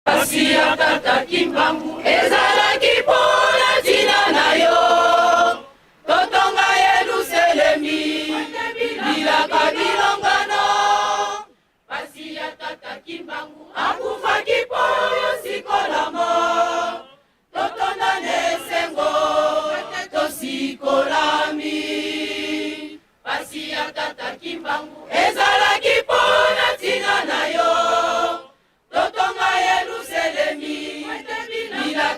Pasi ya tata Kimbangu ezalaki mpo na ntina na yo. Totonga Yeluselemi, bilaka bilongano. Pasi ya tata Kimbangu akufaki mpo yo sikolamo. Totonda na esengo, tosikolami. Pasi ya tata Kimbangu ezalaki mpo na ntina na yo. Totonga Yeluselemi, bilaka.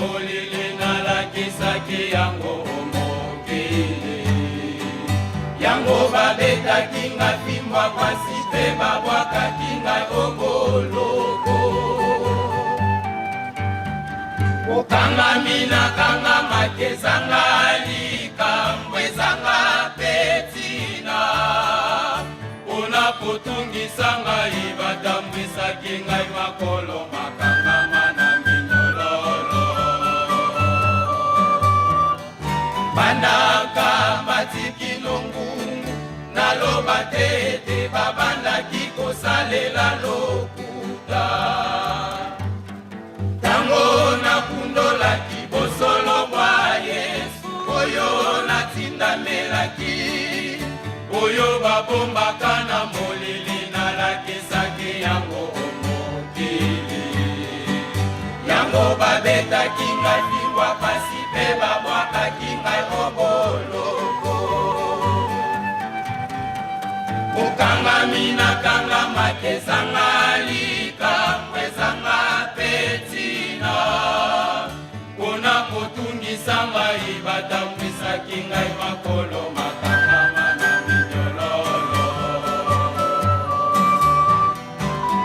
molili nalakisaki yango mokili. Yango babetaki nga fimbwa pasi mpe babwakaki ngai oboloko. Kokangami nakangamaki ezanga likambo, ezanga mpe ntina. Mpona kotungisa ngai batambwisaki ngai makolo makangama na minyololo. Bandaka batiki nongungu, naloba te ete babandaki kosalela lokuta. Ntango nakundolaki bosolo bwa Yesu oyo natindamelaki, oyo babombaka na molili, nalakisaki yango mokili. Yango babetaki ngai fingwa pasi mpe babwakaki ngai oboloko. Kokangami nakangamaki ezanga likambo, ezanga mpe ntina. Mpona kotungisa ngai batambwisaki ngai makolo makangama na minyololo.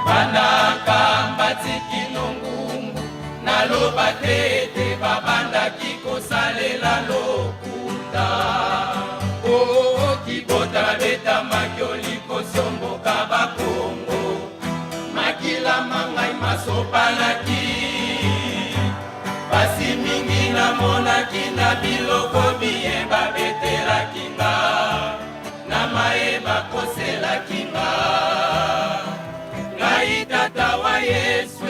Bandaka batiki nongungu, naloba te ete babandaki kosalela lokuta. Okibota babetamaki olikosomboka bakongo, makila mangai masopanaki. Pasi mingi namonaki na biloko biye babetelaki nga, na maye bakoselaki nga. Ngai tata wa Yesu,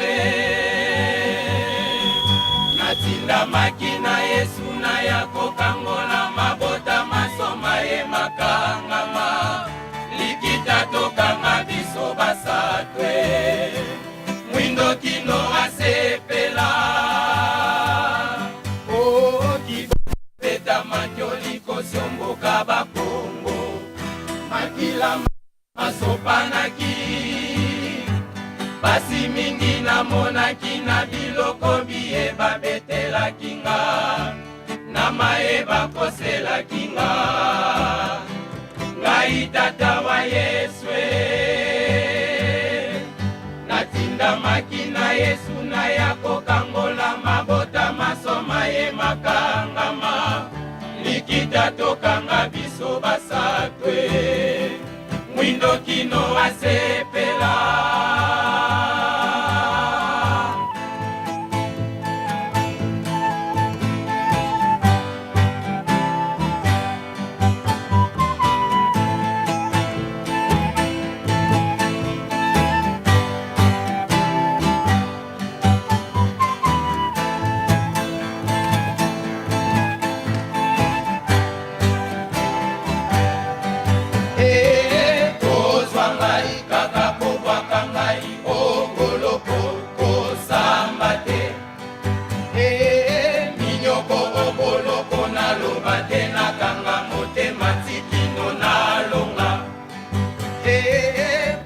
natindamaki na Yesu na ya kokangola mabota masoma ye makangama. Likita tokanga biso basatwe, mwindo kino asepela. Okibeta matioli kosomboka bakongo, makila masopanaki. Pasi mingi namonaki na biloko biye babetelaki nga, na maye bakoselaki nga. Ngai tata wa Yesu, natindamaki na Yesu na ya kokangola mabota masoma ye makangama. Likita tokanga biso basatwe, mwindo kino asepela. Kozwa ngai kaka kobwaka ngai oboloko, kosamba te. Minyoko oboloko, naloba te, nakanga motema tikino nalonga.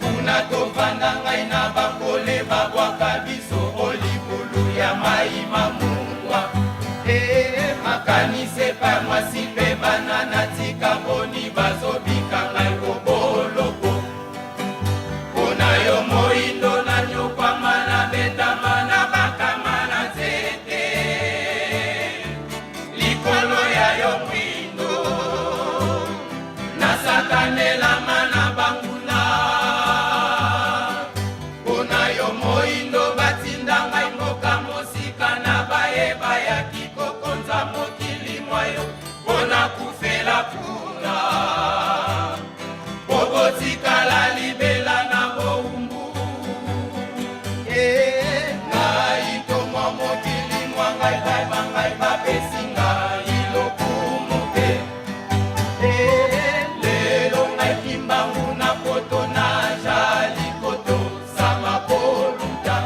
Kuna tovanda ngai na bakole, babwaka biso olibulu ya mai mamungwa. Makanisi epai mwasi mpe bana natika, boni bazobika ngai koboloko. Mpona yo moindo nanyokwama, nabetama na bakama na nzete. Likolo ya yo mwindo nasakanelama na banguna. Mpona yo moindo batinda ngai mboka mosika na bayeba yaki kokonza mokili mwayo, mpona kufela kuna. Bobotikala libela na bowumbu. Ngai tomwa mokili mwa ngai, bai bangai bapesi ngai lokumu te. Lelo ngai Kimbangu na poto na jali kotosama koluta.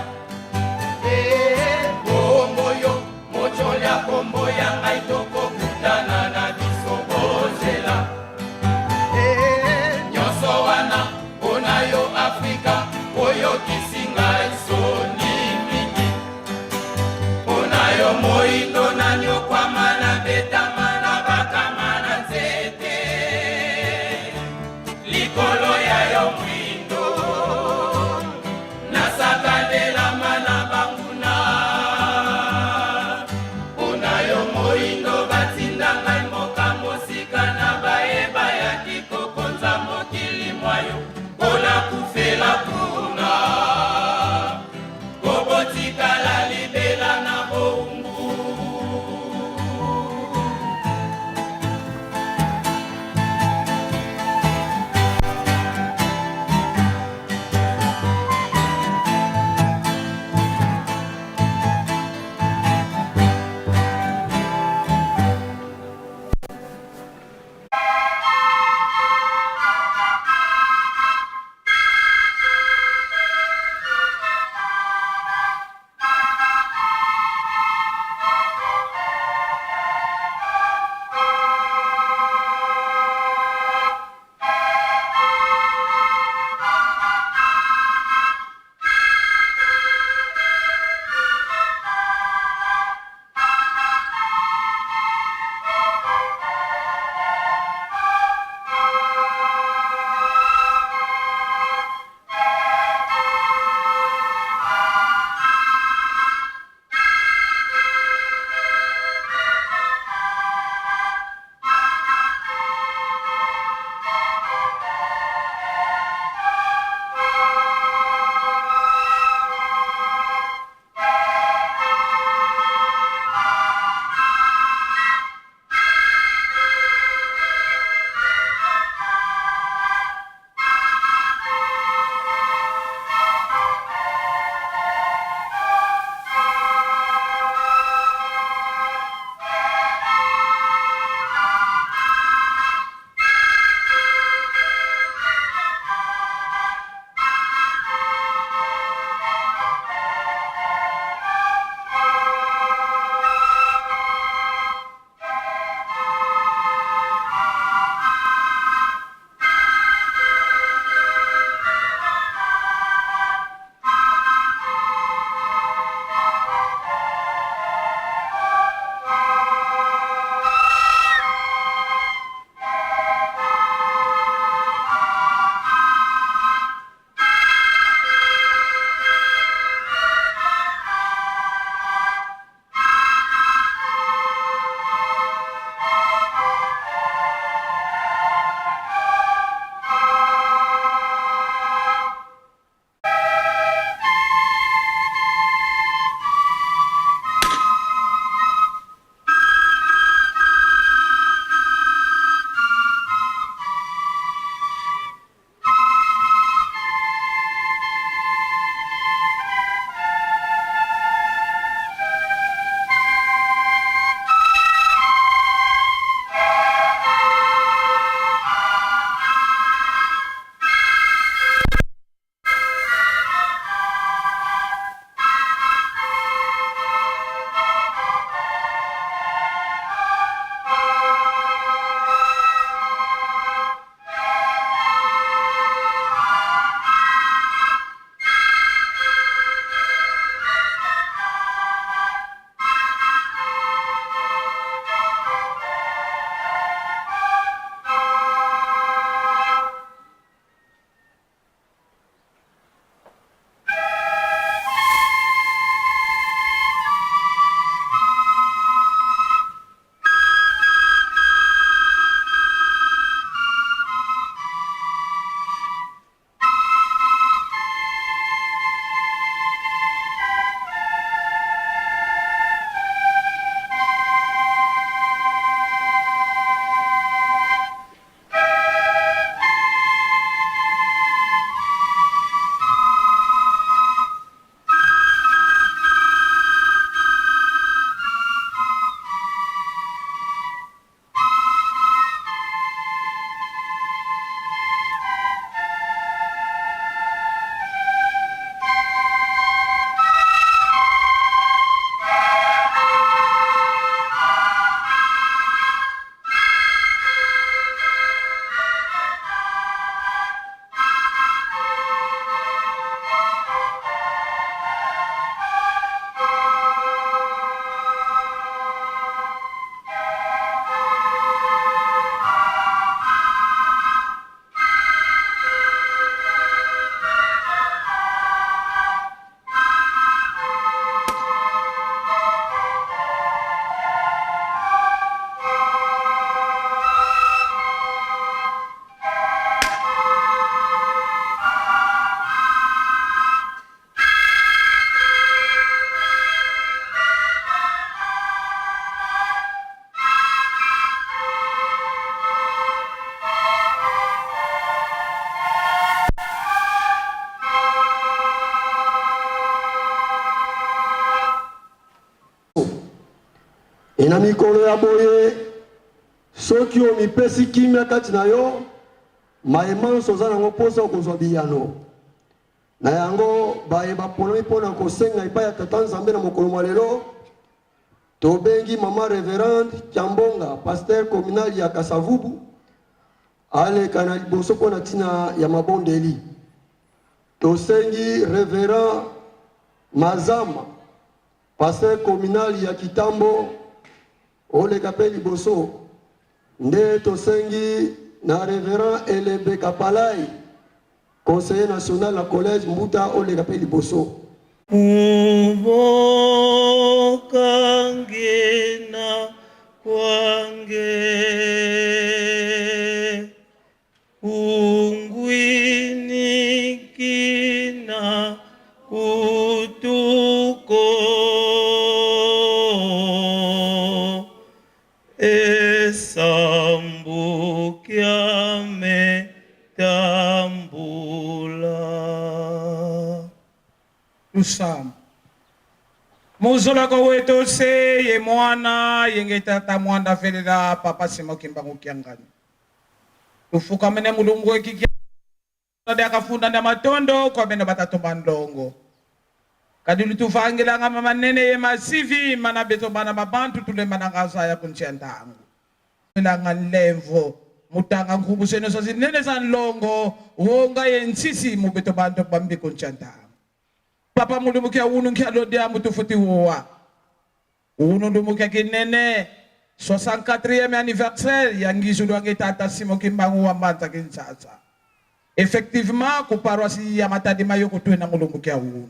Nasakanelama na banguna. Mpo na yo moindo batinda ngai mboka mosika na baye bayaki kokonza mokili mwa yo mpo na kufela kuna kobotikala libela na bowumbu. E na mikolo ya boye, soki omipesi kimia kati na yo, maye manso oza nango mposa okozwa biyano. Na yango, baye baponami mpo na kosenga epai ya Tata Nzambe na mokolo mwa lelo, tobengi Mama Reverende Kiambonga, pasteur communal ya Kasavubu, aleka na liboso mpo na ntina ya mabondeli. Tosengi Reverend Mazama, pasteur communal ya Kitambo, oleka mpe liboso. Nde tosengi na Reverend Elebe Kapalai, conseiller national na collège Mbuta, oleka mpe liboso. Ubokangena kwange Ungwinikina kutuko Esambukyame tambula. Lusamba. Muzoloko wetu se ye mwana yenge tata mwanda velela papa Simon Kimbangu Kiangani. Tufukamene mulungu ekiki akafunda nda matondo kwa bena batatu bandongo. Kadi lutuvangilanga manene ye masivi mana beto bana babantu tulema na ngaza ya kunchia ndangu. Langa nlemvo mutanga nkubu seno sazinene za nlongo wonga ye nsisi mubeto bantu bambi kunchia ndangu. Papa mulumukia unu nkia lodia mutufuti woa. Unu ndumukia kinene 64e anniversaire ya ngizulu wange tata Simon Kimbangu wa Mbanza Kinshasa. Effectivement ku paroisse ya Matadi Mayoko tuena mulumukia unu.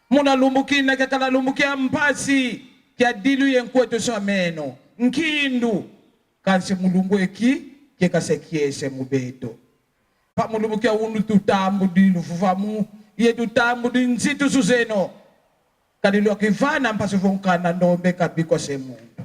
Muna lumbukina kakala lumbukia mpasi kia dilu ye nkweto so ameno. Nkindu kansi mulungu eki kekasekiese mubeto. Pa mulumukia unu tutambu di lufufamu ye tutambu di nzitu suzeno. Kadi lwakivana mpasi vonkana ndombe kabikwa se mundu.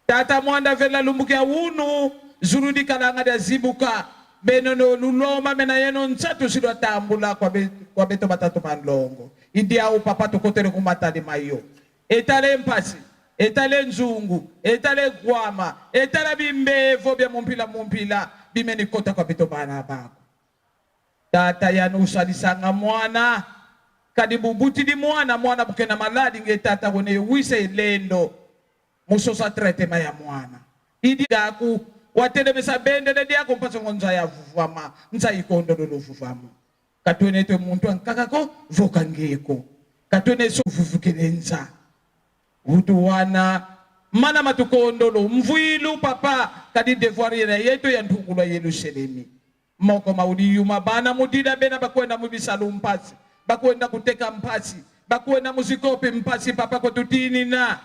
Tata mwanda vela lumbukia unu zurudi kalanga dia zibuka benono luloma mena yeno ntsatu silwa tambula kwa kwa beto batatu manlongo. Idia u papa tukotere kumatali mayo. Etale mpasi, etale nzungu, etale gwama, etale bimbevo bya mumpila mumpila bimeni kota kwa beto bana bako. Tata yanu usalisanga mwana kadi bubuti di mwana mwana bukena maladi nge tata wone wise lendo musosa traitement ya mwana. Idi aku watelemesa bendele diako mpasi ngonza ya vuvama nza ikondo lolo vuvama. Katwene te muntu ankakako voka ngeko. Katwene so vuvukele nza. Utu wana mana matukondolo mvuilu papa kadi devoir yena yetu ya ntungulwa Yerusalemi. Moko maudi yuma bana mudida bena bakwenda mubisalu mpasi, bakwenda kuteka mpasi, bakwenda muzikope mpasi papa kotutini na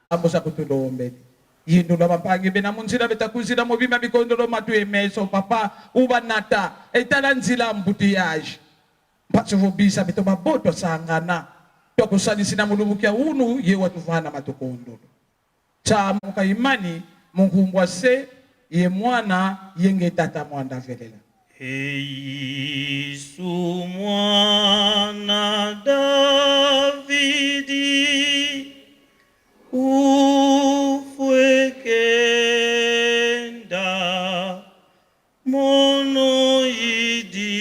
ambosa kutulombe. Yindula bampangi bena munzila betakuzila mobima bikondolo matu emeso papa ubanata etala nzila mbutiyaje. Mpasi vobisa beto baboto sangana. Twakusalisina mulumukia unu ye watuvana matukondolo. Cha muka imani mungumbwa se ye mwana yenge tata mwanda velela. Yesu mwana Davidi ufwekenda mono idilanga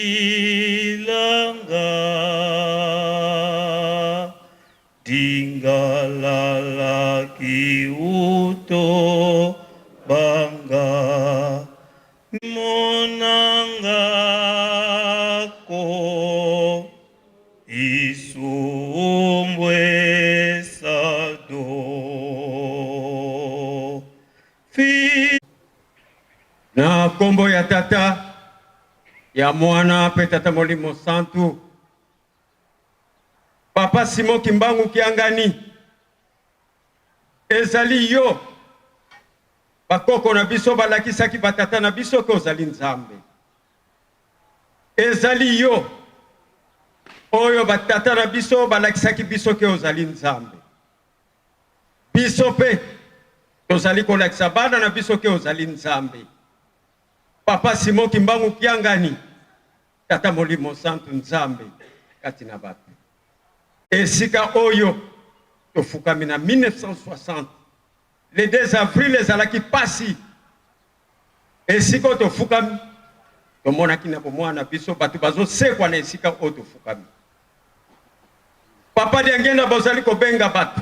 dingalala kiuto banga monanga ko isumbwe sado fi na kombo ya tata ya mwana pe tata molimo santu papa Simon Kimbangu Kiangani ezali yo bakoko na biso balakisaki batata na biso ke ozali nzambe ezali yo oyo batata na biso balakisaki biso ke ozali nzambe biso pe tozali kolakisa bana na biso ke ozali nzambe papa Simon Kimbangu Kiangani tata molimo santu nzambe kati na bato esika oyo tofukami na 1960. Le 2 avril ezalaki pasi. Esika oyo tofukami, tomonaki na bomwana biso bato bazosekwa na esika oyo tofukami. Papa Diangenda, bozali kobenga bato,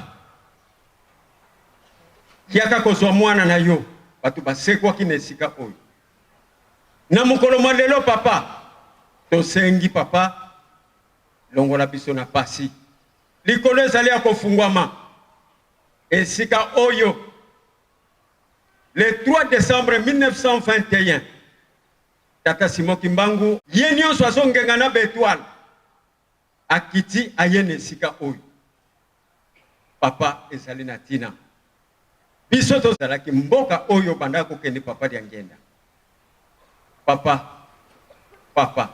yaka kozwa mwana na yo. Bato basekwaki na esika oyo. Na mokolo mwa lelo papa, tosengi papa, longola biso na pasi. Likolo ezali ya kofungwama esika oyo le 3 decembre 1921 tata Simon Kimbangu ye nionso azongenga na ba etoile akiti aye na esika oyo papa ezali na tina biso tozalaki mboka oyo bandaka kokende papa Diangenda papa papa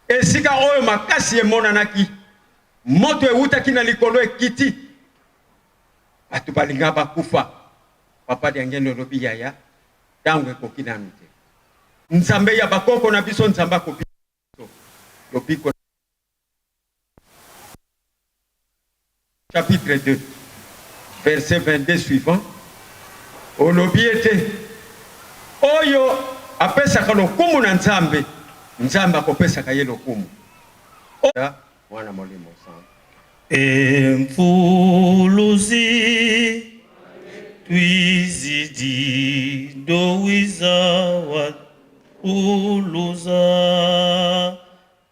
esika oyo makasi emonanaki moto ewutaki na likolo ekiti Bato balinga bakufa. Papa Diangenda olobi yaya, tango ekoki nanu te. Nzambe ya bakoko na biso, Nzambe akobikisa biso. Lobiko chapitre 2 verset 22 suivant olobi ete oyo apesaka lokumu na Nzambe, Nzambe akopesaka ye lokumu. Mwana Molimo Santu. Emfuluzi twizidi dowiza wa uluza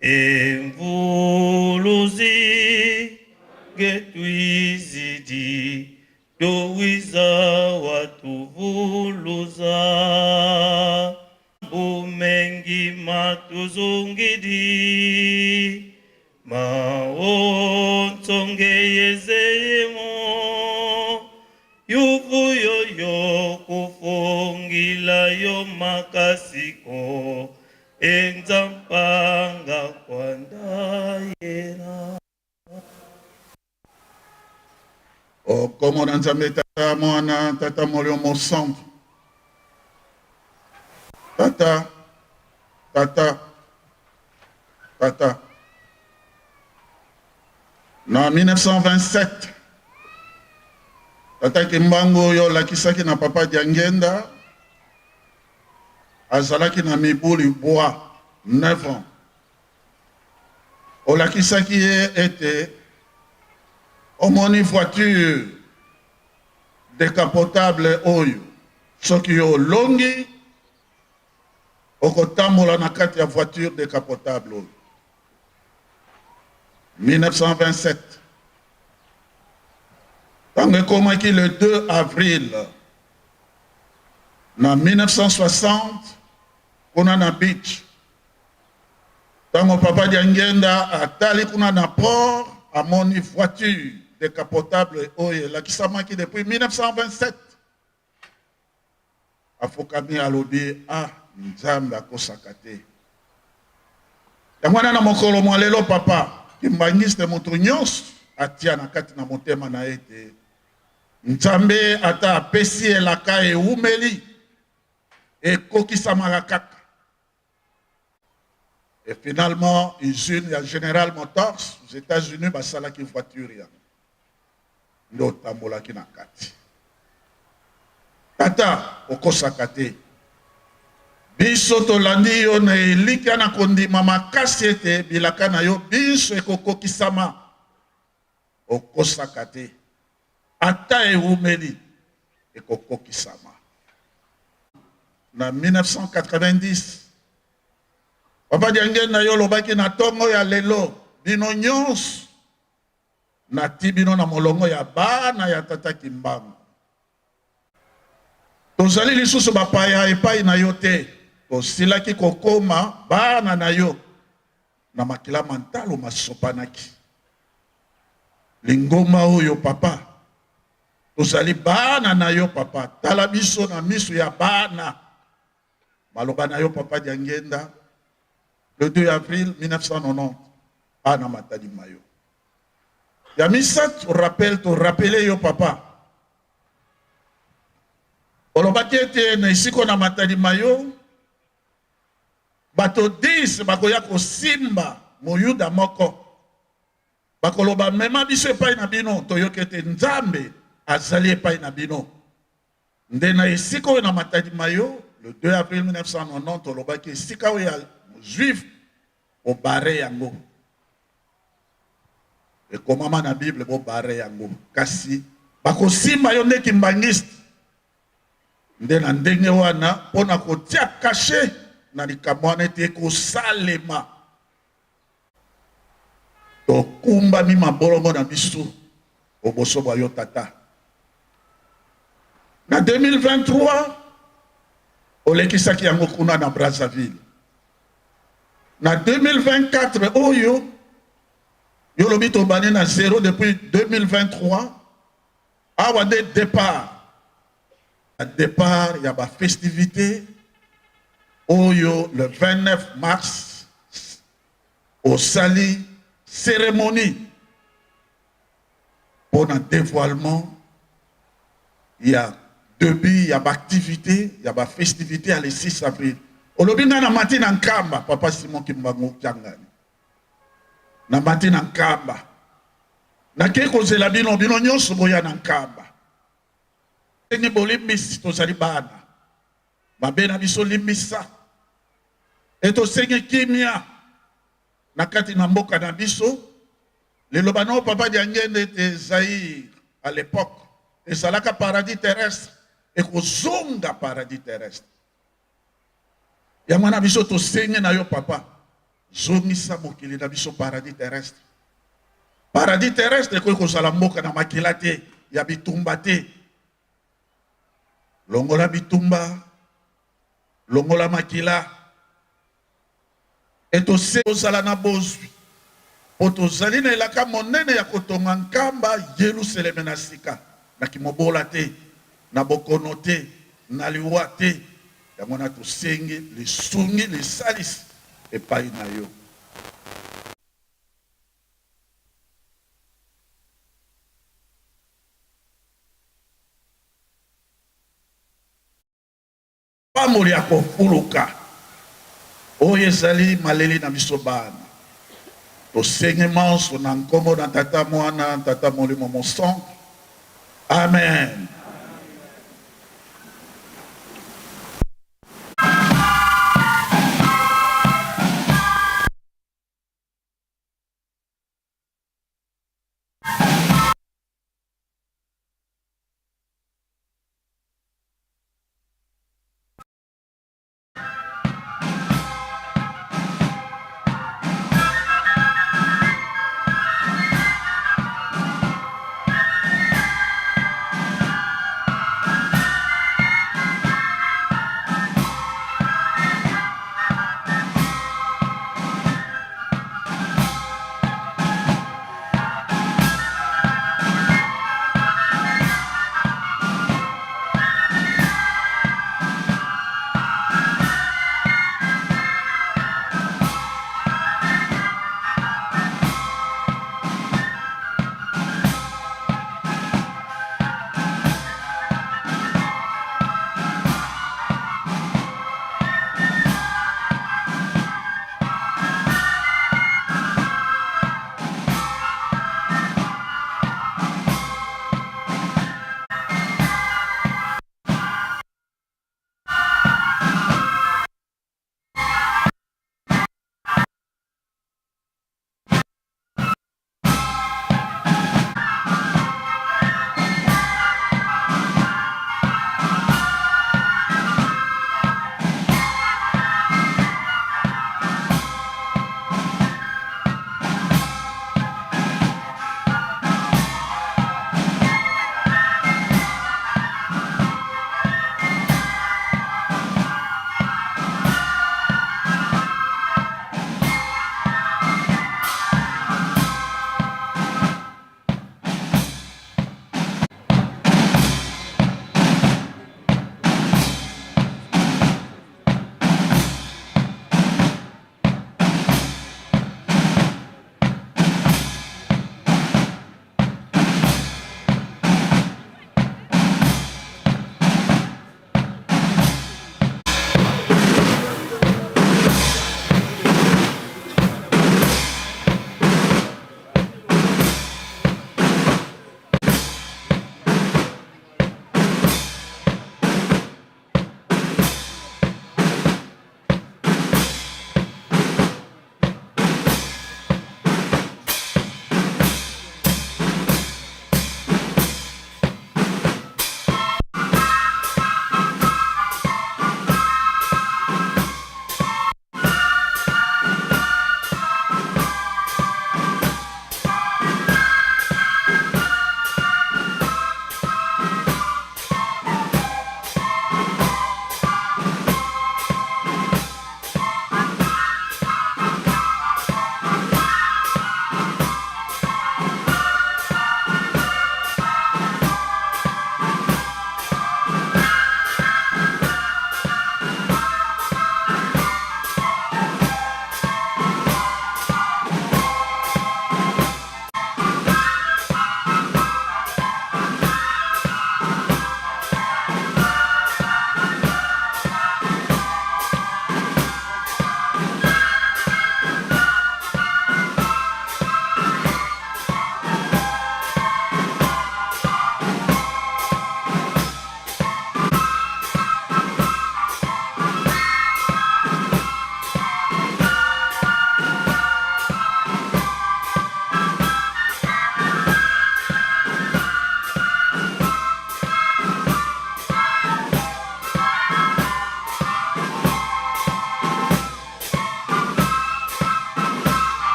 Emvuluzi getwizidi dowiza wa tuvuluza Bumengi matuzungidi maontsonge yezeyemo yuvuyo yo kufungila yo makasiko enza mpanga kwandayela. Okomona Nzambe Tata, Mwana, Tata Molimo Mosantu. Tata, Tata, Tata. Na 1927, Tata Kimbangu oyo olakisaki na Papa Diangenda azalaki na mibu libwa, 9 ans. Olakisaki ye ete omoni voiture decapotable oyo, soki yo olongi, okotambola na kati ya voiture decapotable oyo. 1927, tango ekomaki le 2 avril na 1960, kuna na beach, Tango papa Diangienda atali kuna na port, amoni voiture decapotable oyo elakisamaki depuis 1927. Afukami alobi, ah Nzambe akosaka te. Yango wana na mokolo mwa lelo papa Kimbanguiste moto nyonso atia na kati na motema na ye ete Nzambe ata apesi elaka ewumeli, ekokisamaka kaka. Et finalement, usine ya General Motors aux Etats-Unis basalaki voiture yango nde otambolaki na kati. Tata, okosaka te. Biso tolandi yo na elikya na kondima makasi ete bilaka na yo binso ekokokisama. Okosaka te. Ata ewumeli, ekokokisama. Na 1990, Papa Diangienda yo olobaki na tongo ya lelo, bino nyonso nati bino na molongo ya bana ya Tata Kimbangu. Tozali lisusu bapaya epai na yo te, tosilaki kokoma bana na yo na makila ma ntalo masopanaki. Lingomba oyo papa, tozali bana na yo papa, tala biso na miso ya bana. Maloba na yo papa Diangienda, le 2 avril 1990, bana Matadi Mayo. Ya misato, rappel to rappeler yo papa. Olobaki ete na esiko na Matadi Mayo, bato 10 bakoya kosimba Moyuda moko. Bakoloba, mema biso epai na bino, toyoki ete Nzambe azali epai na bino. Nde na esika oyo na Matadi Mayo, le 2 avril 1990, olobaki esika oyo ya juif obare yango. Ekomama na Bible bobare yango. Kasi bakosimba yo nde kimbanguiste. Nde na ndenge wana mpo na kotia cachet na likambo wana ete ekosalema. Tokumbami mabolongo na biso oboso bwa yo Tata. Na 2023 olekisaki yango kuna na Brazzaville. Na 2024 oyo yo lobi tobandi na zero depuis 2023 awa nde depart depart ya ba festivités oyo le 29 mars osali cérémonie mpo na dévoilement ya début ya baactivité ya bafestivité ya le 6 avril. Olobi ngai namati na Nkamba, papa Simon Kimbangu Kiangani, namati na Nkamba, nakei kozela bino, bino nyonso boya na Nkamba. Ndenge bolimbisi, tozali bana mabe na biso, limbisa e tosengi kimia na kati na mboka na biso. Liloba na papa Diangende ete Zaïre à l'époque ezalaka paradis terrestre, ekozonga paradis terrestre. Yango wana biso tosengi na yo papa, zongisa mokili na biso paradis terrestre. Paradis terrestre ekoki kozala mboka na makila te, ya bitumba te. Longola bitumba, longola makila. E tose kozala na bozwi, mpo tozali na elaka monene ya kotonga nkamba Yeluseleme na sika, na kimobola te, na bokono te, na liwa te. Yango wana tosengi lisungi, lisalisi epai na yo. Pamboli ya kofuluka oyo ezali maleli na biso bana. Tosengi manso na nkombo na Tata, Mwana, Tata Molimo Mosantu. Amen.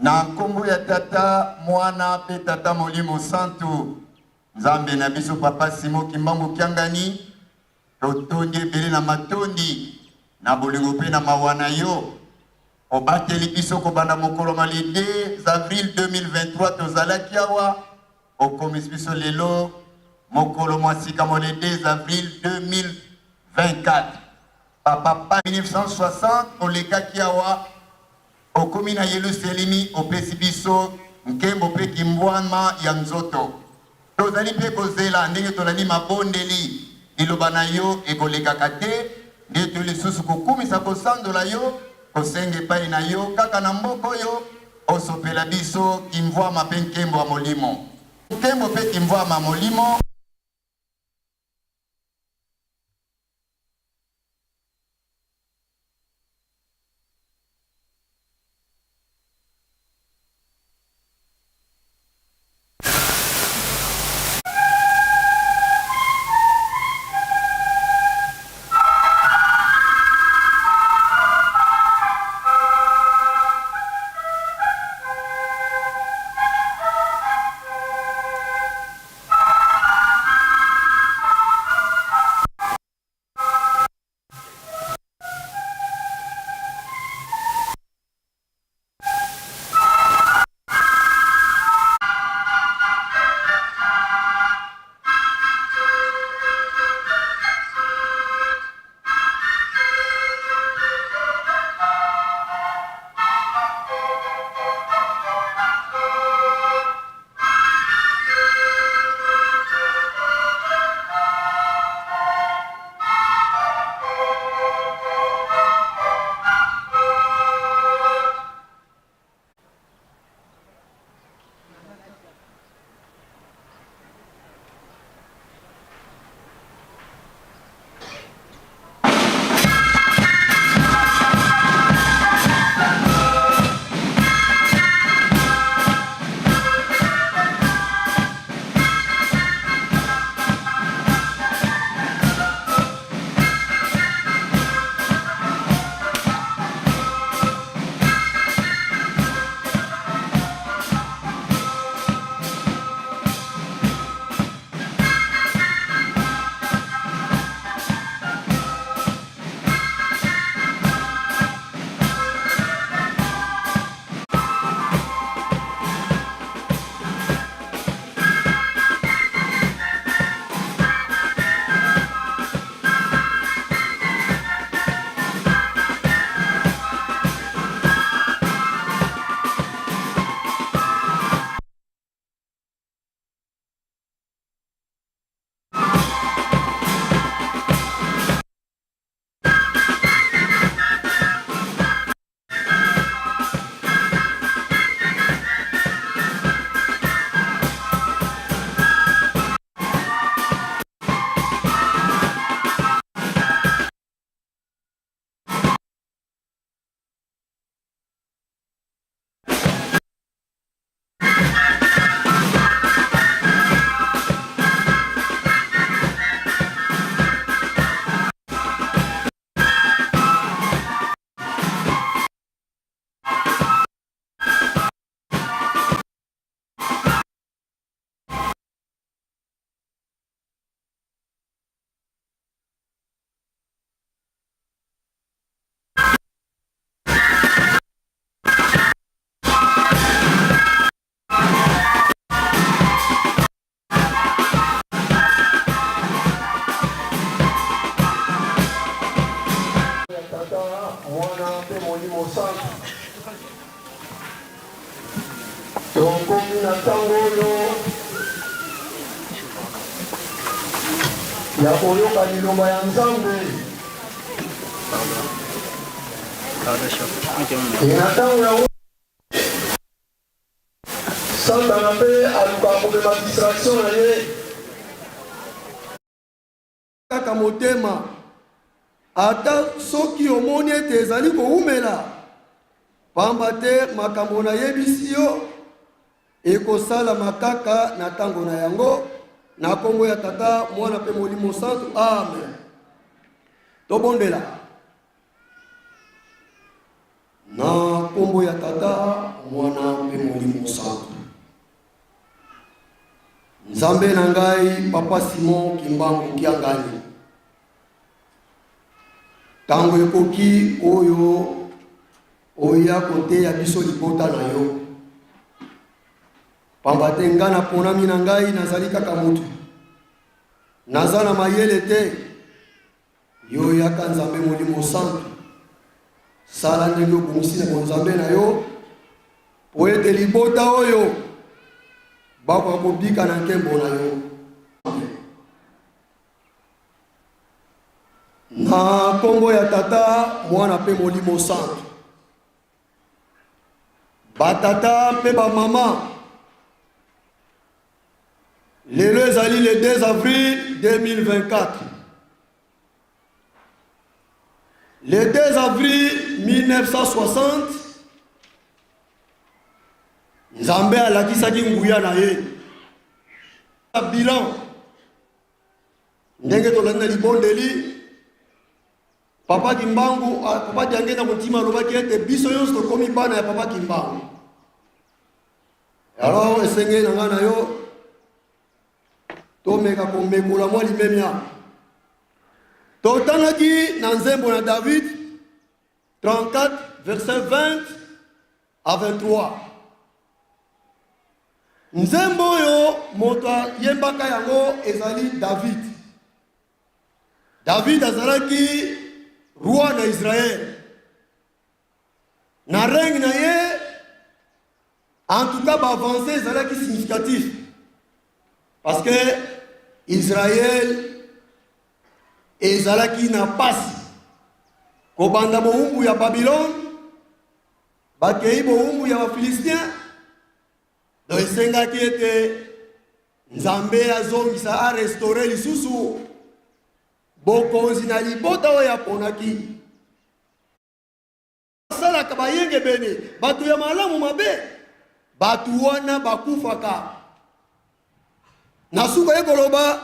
Na nkombo ya Tata, Mwana mpe Tata Molimo Santu, Nzambe na biso Papa Simon Kimbangu Kiangani, totondi ebele na matondi na bolingo mpe na mawa na yo. Obateli biso kobanda mokolo ma le 2 avril 2023 tozalaki awa, okomisi biso lelo mokolo mwa sika mwa le 2 avril 2024. Papa pa 1960 olekaki awa Okomi na Yeluselemi, opesi biso nkembo mpe kimbwama ya nzoto. Tozali mpe kozela ndenge tolandi mabondeli, liloba na yo ekolekaka te, nde toye lisusu kokumisa kosanzola yo, kosenga epai na yo kaka na mboka oyo, osopela biso kimvwama mpe nkembo ya Molimo. Nkembo mpe kimvwama Molimo. Tata, Mwana mpe Molimo Santu. Tokomi na ntango oyo ya koyoka liloba ya Nzambe. Na ntango yango Satana mpe alukaka komema distraction na ye. Kaka motema, ata soki omoni ete ezali kowumela, pamba te makambo nayebisi yo ekosalama kaka na tango na yango. Na kombo ya Tata, Mwana mpe Molimo Santu, amen. Tobondela. Na kombo ya Tata, Mwana. Nzambe na ngai Papa Simon Kimbangu Kiangani, tango ekoki oyo oya koteya biso libota na yo, pamba te ngai naponami na ngai nazali kaka motu, naza na mayele te. Yo yaka Nzambe Molimo Santu, sala ndenge obongisi na bonzambe na yo, mpo ete libota oyo bakoka kobika na nkembo na yo. Na nkombo ya Tata, Mwana mpe Molimo Santu. Batata mpe bamama, lelo ezali le 2 avril 2024. Le 2 avril 1960, Nzambe alakisaki nguya na ye. Bilan ndenge tolandi na libondeli Papa Kimbangu, ah, Papa Diangenda Kuntima alobaki ete biso nyonso tokomi bana ya Papa Kimbangu. Alors esengeli na ngai na yo tomeka komekola mwa limemia. Totangaki na nzembo na David 34 verset 20 à 23. Nzembo oyo moto ayembaka yango ezali David. David azalaki roi na Israël. Na règne na ye, en tout cas ba avancées ezalaki significatif. Parce que Israël ezalaki na pasi. Kobanda bowumbu ya Babylone, bakei bowumbu ya ba Philistins, donc esengaki ete Nzambe azongisa a restaurer lisusu bokonzi na libota oyo aponaki. Asalaka bayengebene bato ya malamu mabe, bato wana bakufaka. Na suka ye koloba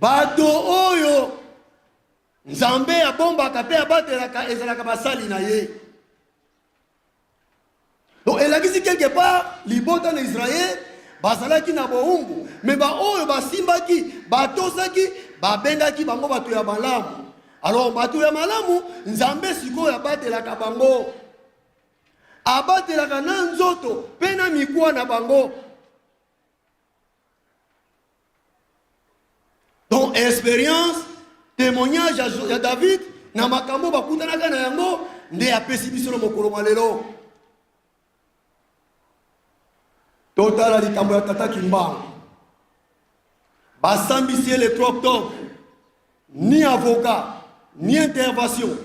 bato oyo Nzambe abombaka mpe abatelaka ezalaka basali na ye. Donc elakisi quelque part libota na Israël bazalaki na bowumbu, me baoyo basimbaki batosaki babengaki bango bato ya malamu. Alors bato ya malamu Nzambe sikoyo abatelaka bango, abatelaka na nzoto mpe na mikuwa na bango. Donc experience, témoignage ya David na makambo bakutanaka na yango nde apesi biso na mokolo mwa lelo. Totala likambo ya tata Kimbangu. Basambisi ye le 3 octobre, ni avocat, ni intervention.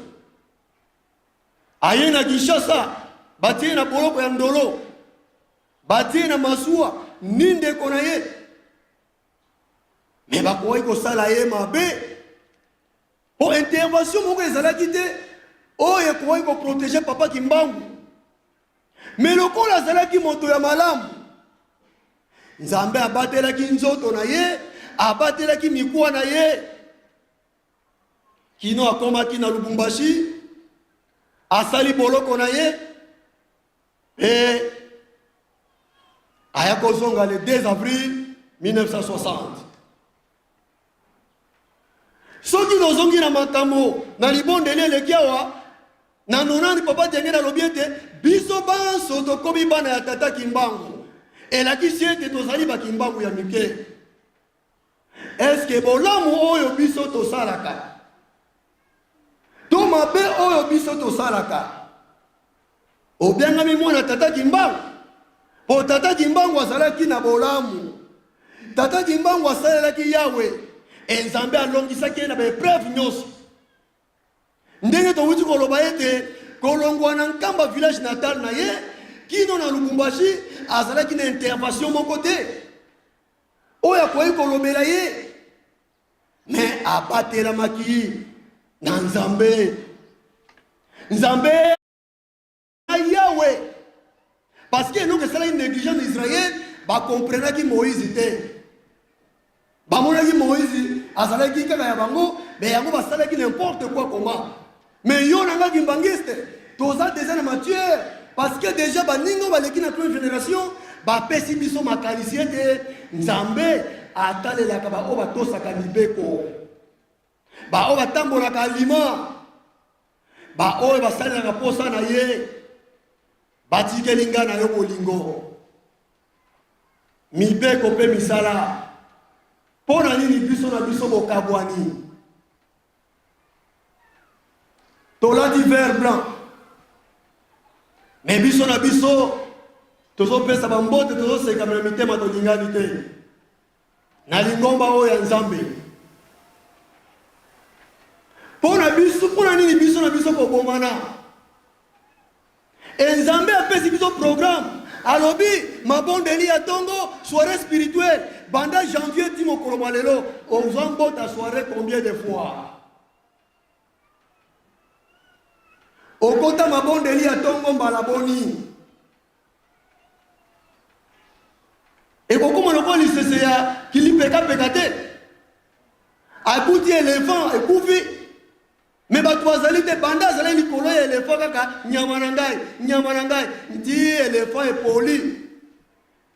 Aye na Kinshasa, batie na boloko ya Ndolo. Batie na masuwa ni ndeko na ye, me bakokaki kosala ye mabe mpo intervention moko ezalaki te oyo ekokaki koprotege papa Kimbangu. Me lokola azalaki moto ya malamu, Nzambe abatelaki nzoto na ye, abatelaki mikuwa na ye kino akomaki na Lubumbashi, asali boloko na ye Mpe aya kozonga le 2 avril 1960. Soki tozongi na makambo na libondeli eleki awa na nonani, Papa Diangenda alobi ete biso banso tokomi bana ya Tata Kimbangu, elakisi ete tozali bakimbangu ya mike. Eske bolamu oyo biso tosalaka to mabe oyo biso tosalaka, obiangami mwana Tata Kimbangu? Po Tata Kimbangu azalaki na bolamu. Tata Kimbangu asalelaki Yawe e Nzambe alongisaki ye na ba epreuve nyonso. Ndenge towuti koloba ete kolongwa na Nkamba village natal na ye kino na Lubumbashi azalaki na intervention moko te oyo akoki kolobela ye, me abatelamaki na Nzambe. Nzambe Yawe, parce que eloko esalaki négligence na Israël, bakomprenaki Moïse te. Bamonaki Moïse azalaki kaka ya bango, me yango basalaki n'importe quoi comment. Mais yo na nga kimbanguiste toza déjà na matière, parce que déjà baninga baleki na première génération Bapesi biso makanisi ete Nzambe atalelaka baoyo batosaka mibeko, baoyo batambolaka alima, baoyo basalelaka mposa na ye. Batikeli ngai na yo bolingo, mibeko mpe misala. Mpo na nini biso na biso bokabwani? Tolati vert blanc, me biso na biso tozopesa bambote, tozoseka, me na mitema tolingani te na lingomba oyo ya Nzambe. Mpo na biso, mpo na nini biso na biso kobomana? E Nzambe apesi biso programme, alobi mabondeli ya tongo, soirée spirituelle banda janvier ti mokolo mwa lelo. Ozwa mbota soirée combien de fois? Okota mabondeli ya tongo mbala boni? Ekokoma lokola lisese ya kilipekapeka te, akuti elephant ekufi, Me bato bazali te, banda azalaki likolo ya elephant kaka nyama na ngai, nyama na ngai, ti elephant epoli.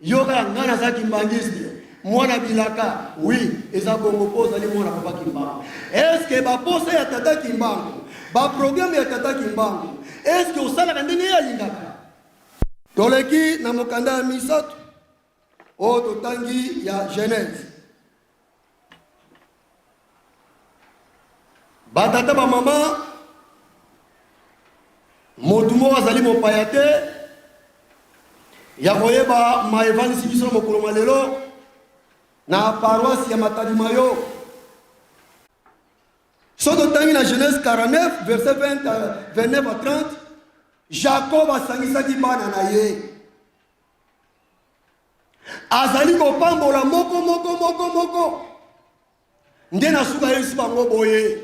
Yo kaka ngai naza kimbangiste, mwana bilaka. Oui, eza bongo mpo ozali mwana papa Kimbangu. Est-ce que baposa ya tata Kimbangu, ba programme ya tata Kimbangu, est-ce que osalaka ndenge ye alingaka? Toleki na mokanda ya misato oyo totangi ya Genèse. Batata, bamama, motu moko azali mopaya te ya koyeba ma evandisi biso na mokolo mwa lelo na paroisse ya Matadi Mayo. Soki totangi na Genèse 49 verset 20, 29 à 30, Jacob asangisaki bana na ye, azali kopambola moko moko moko moko, nde na suka ayebisi bango boye: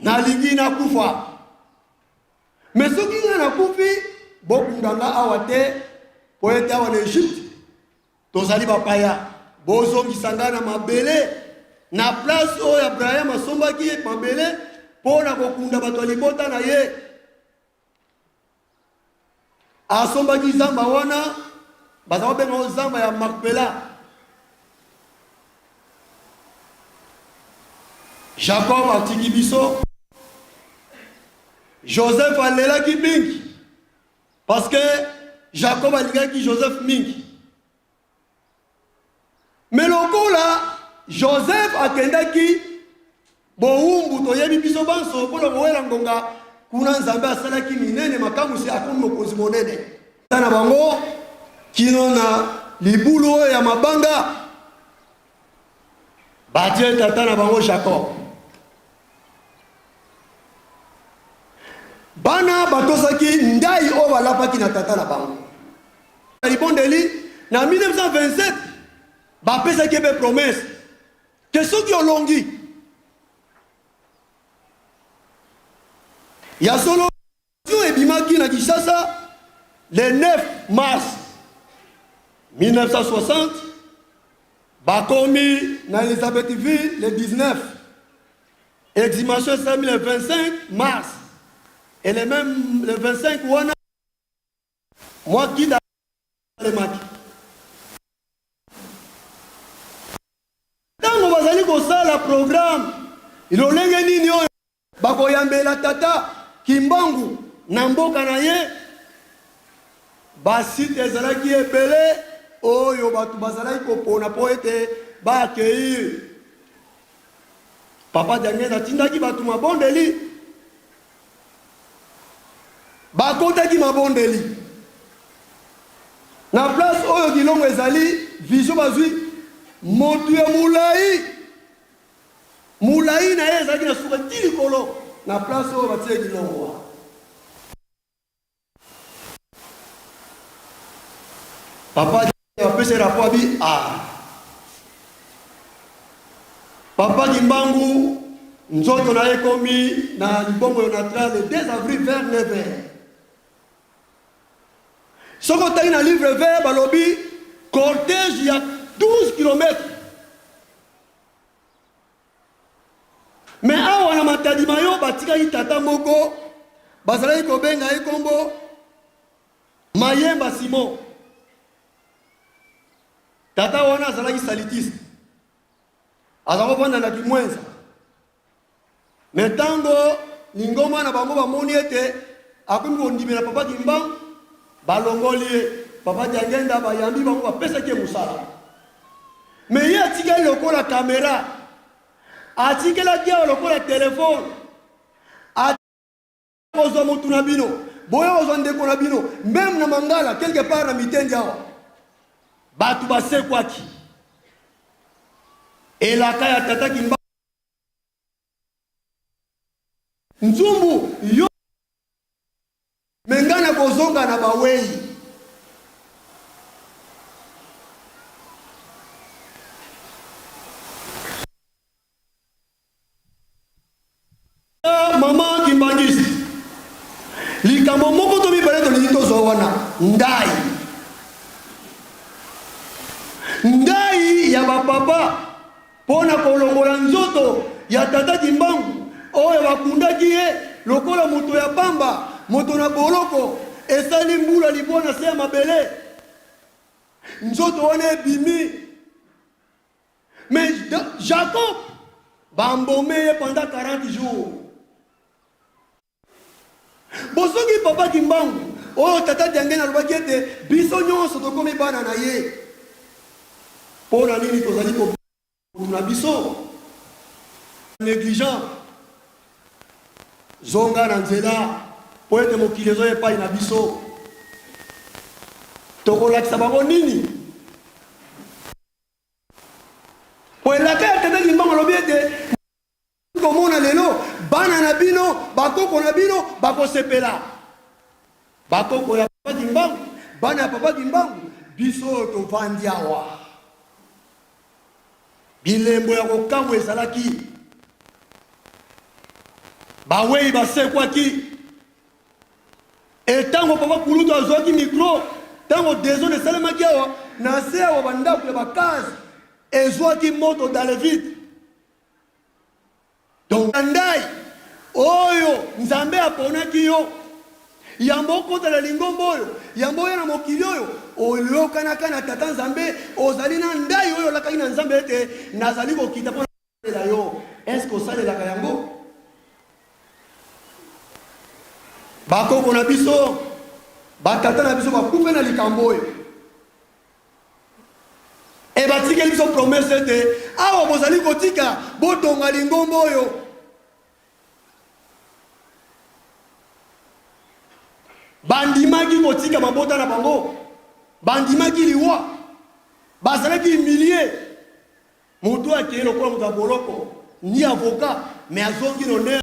nalingi nakufa, me soki ngai nakufi, bokunda nga awa te, po ete awa na Egypte tozali bapaya. Bozongisa ngai na mabele, na place oyo Abraham asombaki mabele mpo na kokunda bato ya libota na ye. Asombaki zamba wana, baza kobenga yango zamba ya Makpela. Jacob atiki biso. Joseph alelaki mingi parce que Jacob alingaki Joseph mingi. Me lokola Joseph akendaki bowumbu, toyebi biso banso, mpo na kowela ngonga kuna, Nzambe asalaki minene makamwisi, akomi mokonzi monene na bango kino na libulu oyo ya mabanga batie tata na bango Jacob. Bana batosaki ndai oyo balapaki na tata na bango. Libondeli na 1927 bapesaki ye mpe promesse ke soki olongi ya solo ebimaki na Kinshasa le 9 mars 1960, bakomi na Elizabethville le 19. Exhumation esalami le 25 mars et le même le 25 wana mwa kida alemaki. Ntango bazali kosala programme lolenge nini oyo bakoyambela tata Kimbangu na mboka na ye, basite ezalaki ebele oyo bato bazalaki kopona mpo ete baaccueillir Papa Diangienda. Atindaki bato mabondeli, bakotaki mabondeli na place oyo kilongo ezali vision, bazwi motu ya molai molai na ye ezalaki na suka ti likolo na place oyo batie kilongo. Papa apesi rapport, abi ah, papa Kimbangu nzoto na ye ekomi na libongo Yonatra le 2 avril vers 9 heures. Soki otangi na livre vert, balobi cortège ya 12 km. Me awa na Matadi Mayo batikaki tata moko bazalaki kobenga ye nkombo. Mayemba Simon, tata wana azalaki salitiste, aza kovanda na Kimwenza. Me ntango lingomba na bango bamoni ete akomi kondimela Papa Kimbangu, balongoli ye. Papa Diangenda bayambi bango, bapesaki ye mosala. Me ye atikali lokola kamera, atikelaki awa lokola telefone. Kozwa motu na bino, boya kozwa ndeko na bino, meme na Mangala quelque part na Mitendi awa bato basekwaki. Elaka ya tata Kimbangu nzumbu yo me ngai nakozonga na bawei. Mama Kimbanguiste, likambo moko to mibale tolingi tozwa wana, ndai. Ndai ya bapapa mpo na kolongola nzoto ya tata Kimbangu oyo bakundaki ye lokola moto ya pamba, moto na boloko, esali mbula libwa na se ya mabele. Nzoto wana ebimi. Mais Jacob bambome ye pendant 40 jours. Bosoki papa Kimbangu oyo tata Diangene alobaki ete biso nyonso tokomi bana na ye. Mpo na nini tozali ko na biso négligent? Zonga na nzela mpo ete mokili ezoya epai na biso. Tokolakisa bango nini? Po elaka ya tata Kimbangu alobi ete komona lelo bana na bino, bakoko na bino bakosepela. Bakoko ya papa Kimbangu, bana ya papa Kimbangu, biso oyo tovandi awa. Bilembo ya kokamwa ezalaki. Bawei basekwaki. Et tango papa kulutu azuaki micro, tango desordre esalemaki awa na se awa ba ndaku ya ba case ezuaki moto dans le vide. Donc ndayi oyo Nzambe aponaki yo yambo okota na lingomba oyo, yambo oya na mokili oyo, oyokanaka na Tata Nzambe, ozali na ndayi oyo olakaki na Nzambe ete nazali kokita mpo na yo. Est-ce que osalelaka yango? Bakoko na biso, batata na biso bakufa na likambo oyo. E batikeli biso promesse ete awa bozali kotika botonga lingomba oyo. Bandimaki kotika mabota na bango, bandimaki liwa, bazalaki humilie. Moto akei lokola moto ya boloko, ni avocat, mais azongi n'honneur.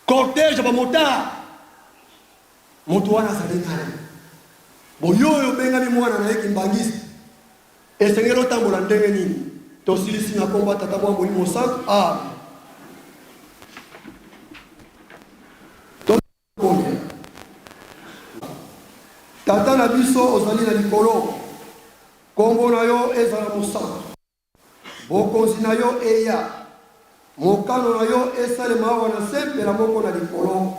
Cortège ya ba motards, moto wana azali nani? Boyo oyo obengami mwana na ye kimbanguiste, esengeli otambola ndenge nini? Tosilisi na kombo ya Tata, Mwana, Molimo Mosantu. Amen. Tobondela. Tata na biso ozali na likolo, kombo na yo ezala mosantu. Bokonzi na yo eya. Mokano na yo esalema awa na se mpela moko na likolo.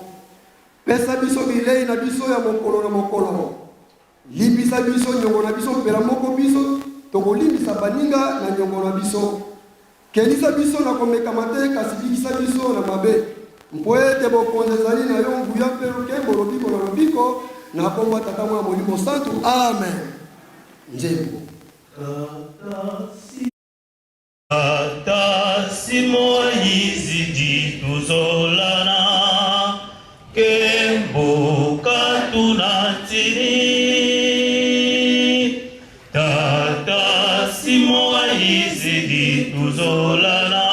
Pesa biso bilei na biso ya mokolo na mokolo. Limbisa biso nyongo na biso mpela moko biso tokolimbisa baninga na nyongo na biso. Kelisa biso na komekama te, kasi bikisa biso na mabe. Mpo ete bokonzi ezali na yo, nguya mpe nkembo, lobiko na lobiko, na kombo ya Tata, Mwana, Molimo Santu. Amen. Nzembo. Ata simo izidi tuzolana kembo katuna tini Tata simo izidi tuzolana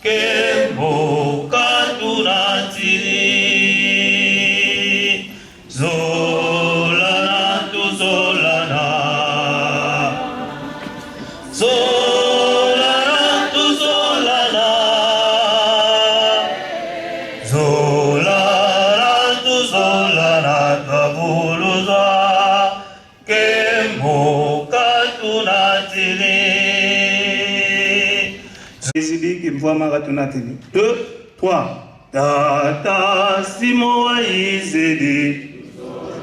kembo katuna tini Zolana tuzolana Zolana tuzolana Zolana tuzolana twabuluza Kembo katuna tini Ezidi kimvua maka tunatini 2 3. Tata Simo wa Izedi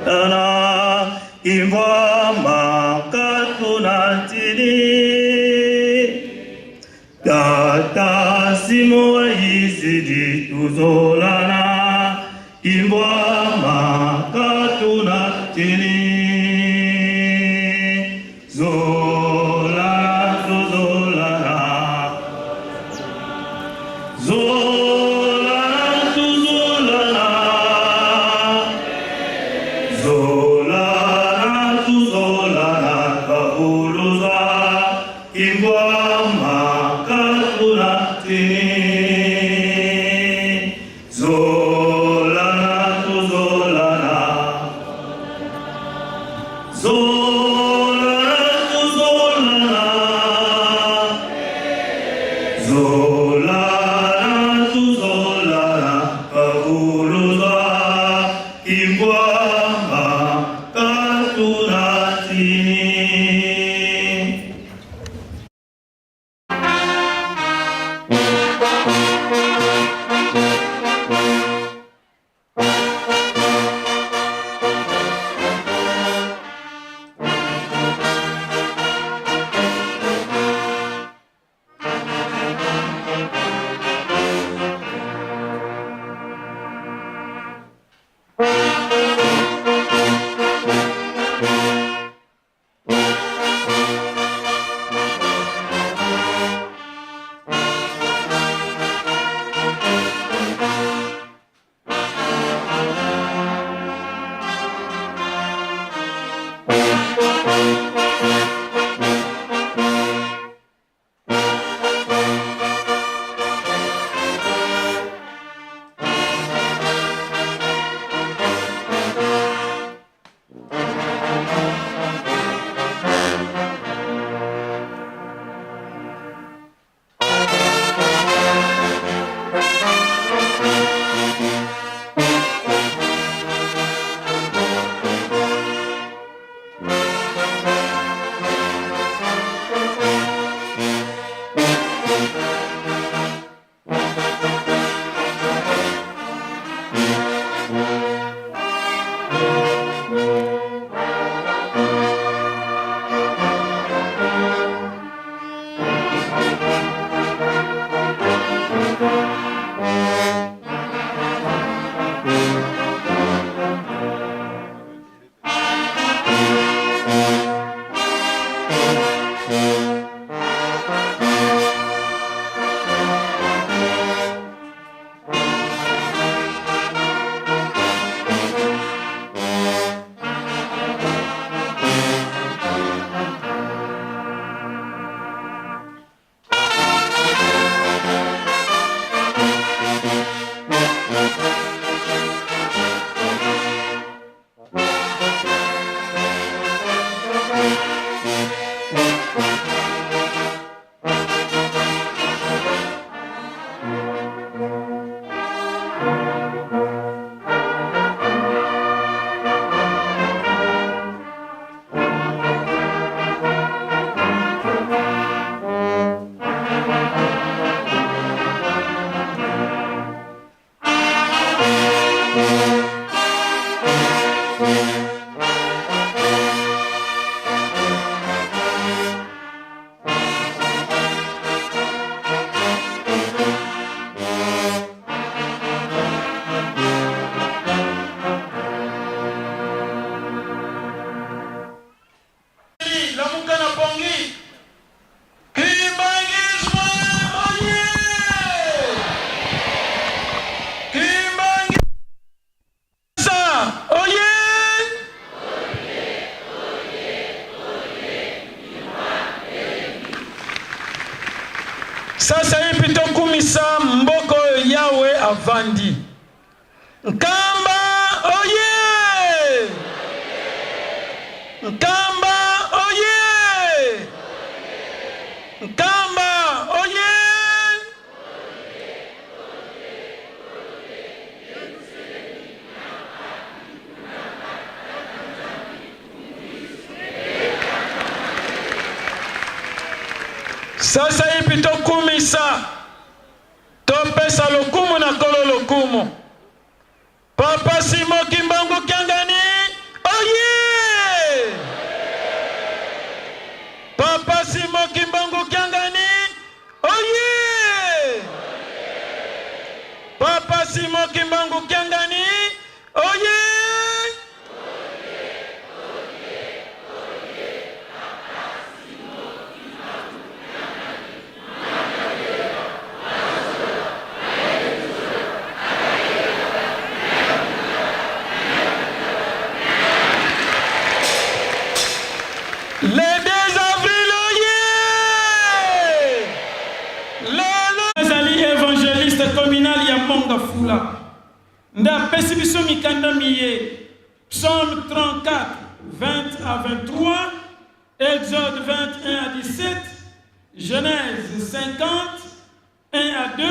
Tana Imvama Katuna Tini Tata Simo wa Izedi Tuzolana Imvama Katuna Tini Zola Tuzolana Zola tuzolana Zola tuzolana Kabuluza Ingwama katuna tini Zola tuzolana Zola tuzolana Zolana tuzolana kabuluza Ingwama katuna tini. Lamuka na pongi. Kimbangisme oye! Kimbangisa oye! Sasa hivi tokumisa mboka oyo Yawe avandi. Nkamba oye! Nkamba oye! Nkamba oye! Sasa hivi tokumisa. Topesa lokumu na Nkolo lokumu. Papa Simon Kimbangu Kiangani oye! Papa Simon Kimbangu Kiangani oye! Papa Simon Kimbangu Kiangani oye! Le 2 avril oye! Lelo ezali evangeliste communal ya Monga Fula nde apesi biso mikanda miye Psaume 34 20 à 23 Exode 21 à 17, Genèse 50, 1 à 2,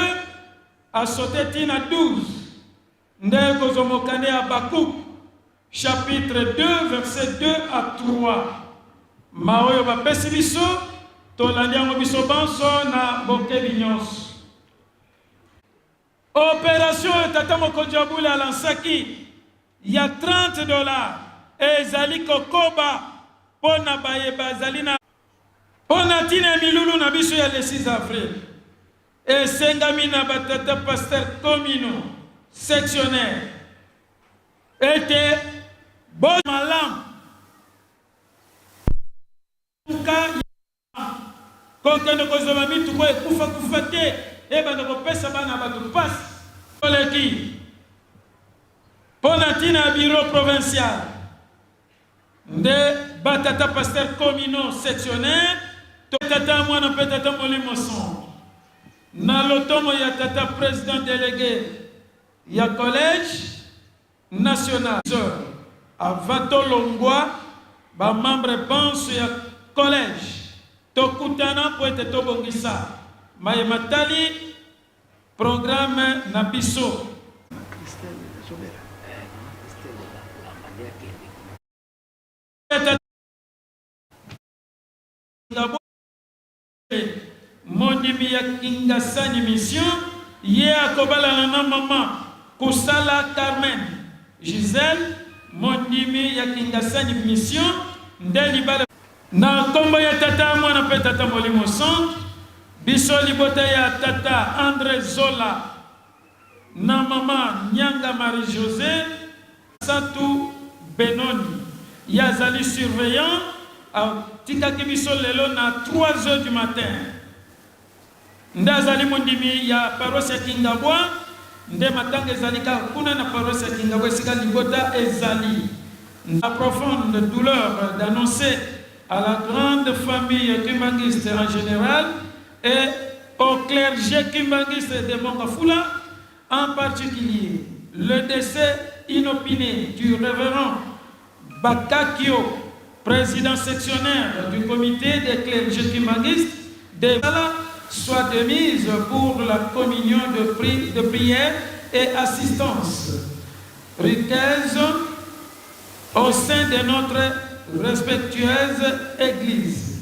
asote ti na 12. Nde kozwa mokanda ya Habakkuk, chapitre 2, verset 2 à 3. Ma oyo bapesi biso, tolandi yango biso banso na bokebi nyonso. Operation oyo tata mokonzi ya bule alansaki ya 30 dollars ezali kokoba mpo na baye bazali na Mpo na ntina ya milulu na biso ya le 6 avril, esengami na ba tata pasteurs communaux, sectionnaires ete bo malamu ka Kokende kozwa ba mituka oyo ekufa kufa te ebanda kopesa bana ya bato mpasi. Toleki mpo na ntina ya bureau provincial nde ba tata pasteur communaux sectionnaire to tata mwana mpe tata molimo santu na lotomo ya tata president delegue ya collège National avant tolongwa ba membres banso ya collège tokutana mpo ete tobongisa maye matali programme na biso. Mondimi ya Kingasani Mission, ye akobalana na mama Kusala Carmen Gisèle, mondimi ya Kingasani Mission, nde libala. Na kombo ya Tata, Mwana mpe Tata Molimo Santu, biso libota ya Tata Andre Zola na mama Nyanga Marie Josee, Satu Benoni, ye azali surveillant, atikaki biso lelo na 3 heures du matin. Nde azali mondimi ya paroisse ya Kingabwa, nde matanga ezali kaka kuna na paroisse ya Kingabwa esika libota ezali. La profonde douleur d'annoncer à la grande famille kimbanguiste en general et au clergé kimbanguiste de Mongafula en particulier le décès inopiné du révérend Bakakio, président sectionnaire du comité des clergés kimbanguistes de soit de mise pour la communion de, pri de prière et assistance. Riquez au sein de notre respectueuse Église.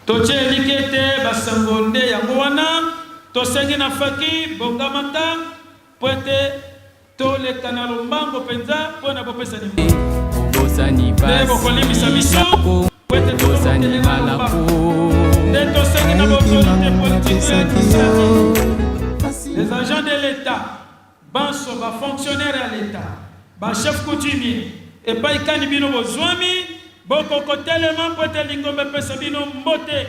Totie elikya ete basango nde yango wana tosengi na faki bongamaka mpo ete toleka na lombango mpenza mpo na bopesani mbote. Nde bokolimbisa biso mpo ete tokokende na lombango. Nde tosengi na baautorité politique et administrative, les agents de l'Etat, banso ba fonctionnaires ya l'Etat, ba chefs coutumiers, epai kani bino bozwami, bokokotelema mpo ete lingomba epesa bino mbote.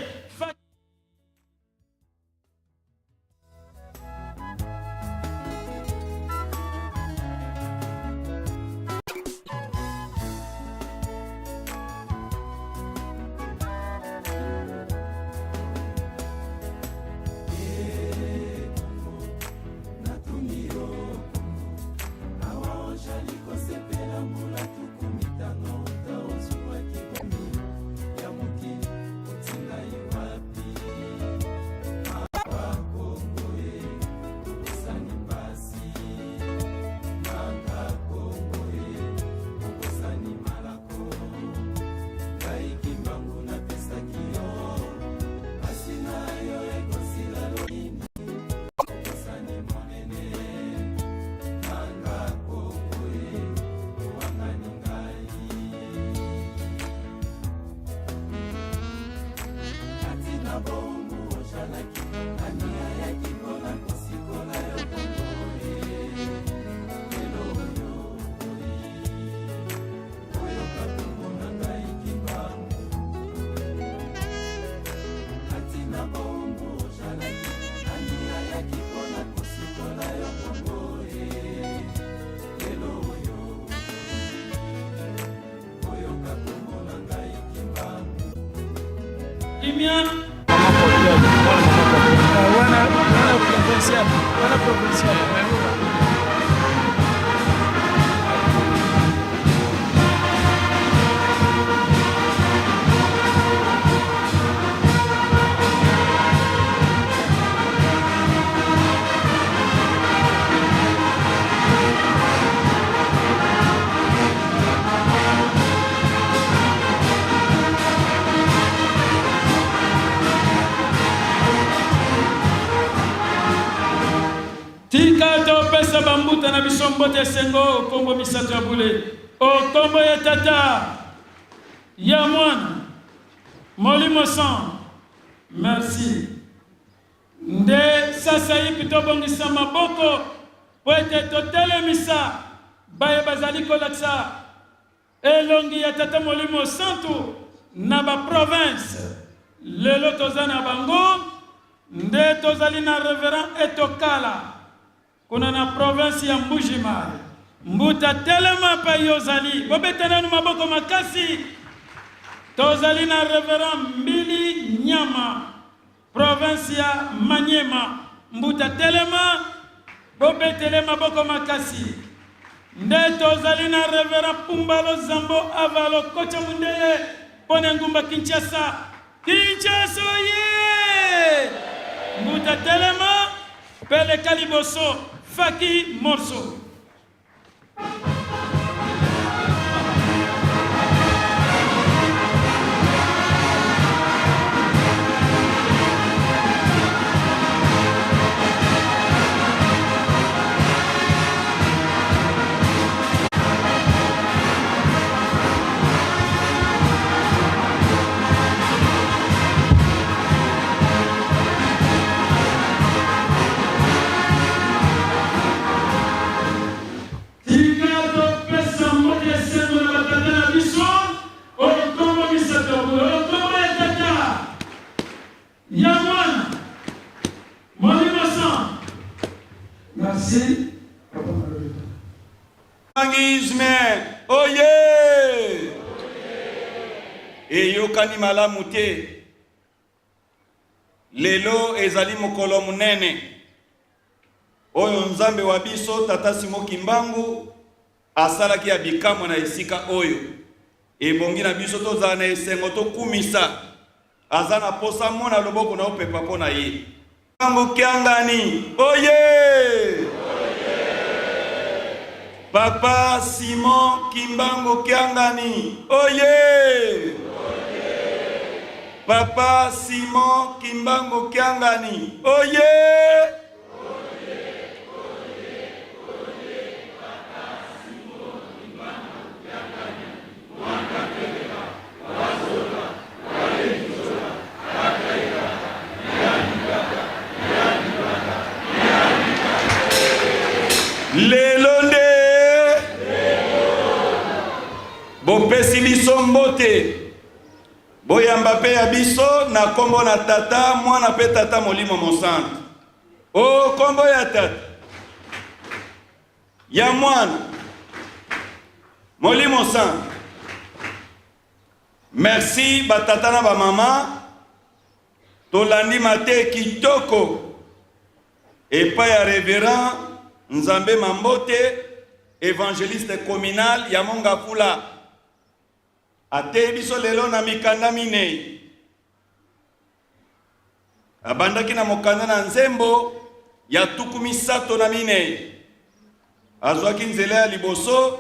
kimia. Wana wana provincial, wana provincial. Tika topesa bambuta na biso mbote esengo nkombo misato ya bule o nkombo ya Tata, ya Mwana, Molimo Santu. Merci. Nde sasaipi tobongisa maboko mpo ete totelemisa baye bazali kolakisa elongi ya Tata Molimo Santu na ba province. Lelo toza na bango nde tozali na Reverend Etokala kuna na province ya Mbuji-Mayi. Mbuta telema pai ozali, bobeta nanu maboko makasi. Tozali na Reverend Mbili Nyama, province ya Maniema. Mbuta telema, bobetele maboko makasi. Nde tozali na Reverend Pumbalo Zambo Avalo Kocha Mundele mpo na engumba Kinshasa. Kinshasa oye! Mbuta telema, peleka liboso, faki morceau. Tika topesa mbote esengo na batata na biso oyo nkombo misato ya boye, oyo nkombo ya Tata, ya Mwana, Molimo Santu. Merci, Papa Maloleka. Kimbanguisme oye! Eyokani malamu te. Lelo ezali mokolo monene oyo Nzambe wa biso Tata Simon Kimbangu asalaki ya bikamwa na esika oyo. Ebongi na biso tozala na esengo tokumisa. Aza na posa mona loboko na opepa mpo na ye. Kimbangu Kiangani oye! Papa Simon Kimbangu Kiangani oye! Papa Simon Kimbangu Kiangani oye! Lelo nde bopesi biso mbote, boyamba mpe ya biso na nkombo na Tata, Mwana mpe Tata Molimo Mosantu. O nkombo ya Tata, ya Mwana, Molimo Santu. Merci ba tata na ba mama, tolandi mate kitoko epai ya reverend Nzambe Mambote, evangeliste communal ya Mongafula. Ateyi biso lelo na mikanda minei. Abandaki na mokanda na nzembo ya 34. Azwaki nzela ya liboso,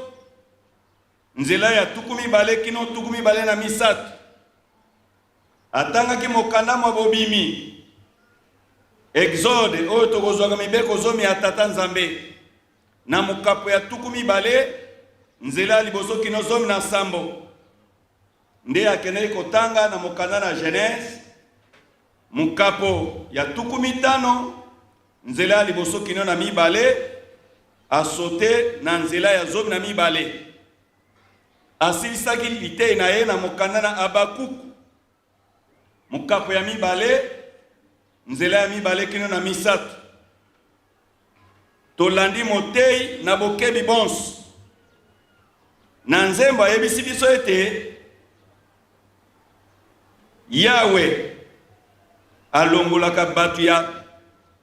nzela ya 20 kino 23. Atangaki mokanda mwa bobimi, Exode, oyo tokozwaka mibeko zomi ya Tata Nzambe, na mokapo ya 20, nzela ya liboso kino 17. Nde akendeki kotanga na mokanda na Genese, mokapo ya 50, nzela ya liboso kino na mibale, asote na nzela ya 12. Asilisaki liteyi na ye na mokanda na Habakuku, mokapo ya mibale, nzela ya mibale kino na misato. Tolandi moteyi na bokebi bonso. Na nzembo ayebisi biso ete Yawe. Alongolaka bato ya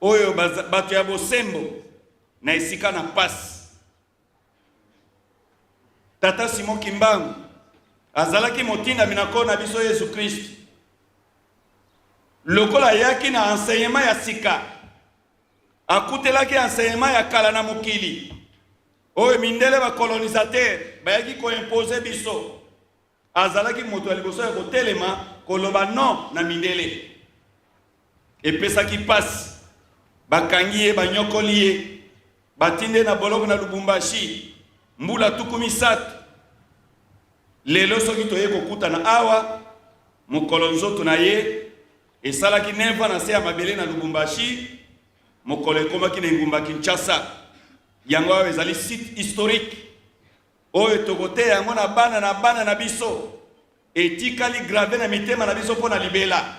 oyo bato ya bosembo na esika na pasi. Tata Simon Kimbangu azalaki motindami na Nkolo na biso Yesu Kristo. Lokola ayaki na enseignement ya sika, akutelaki enseignement ya kala na mokili oyo mindele ba colonisateurs bayaki ko imposer biso. Azalaki moto ya liboso ya kotelema koloba non na mindele. Epesaki pasi, bakangi ye, banyokoli ye, batindi ye na boloko na Lubumbashi mbula 30. Lelo soki toye kokutana awa, mokolo nzoto na ye esalaki 9 ans na se ya mabele na Lubumbashi, mokolo ekomaki na engumba Kinshasa. Yango awa ezali site historique oyo tokoteya yango na bana na bana na biso, etikali grave na mitema na biso mpo na libela,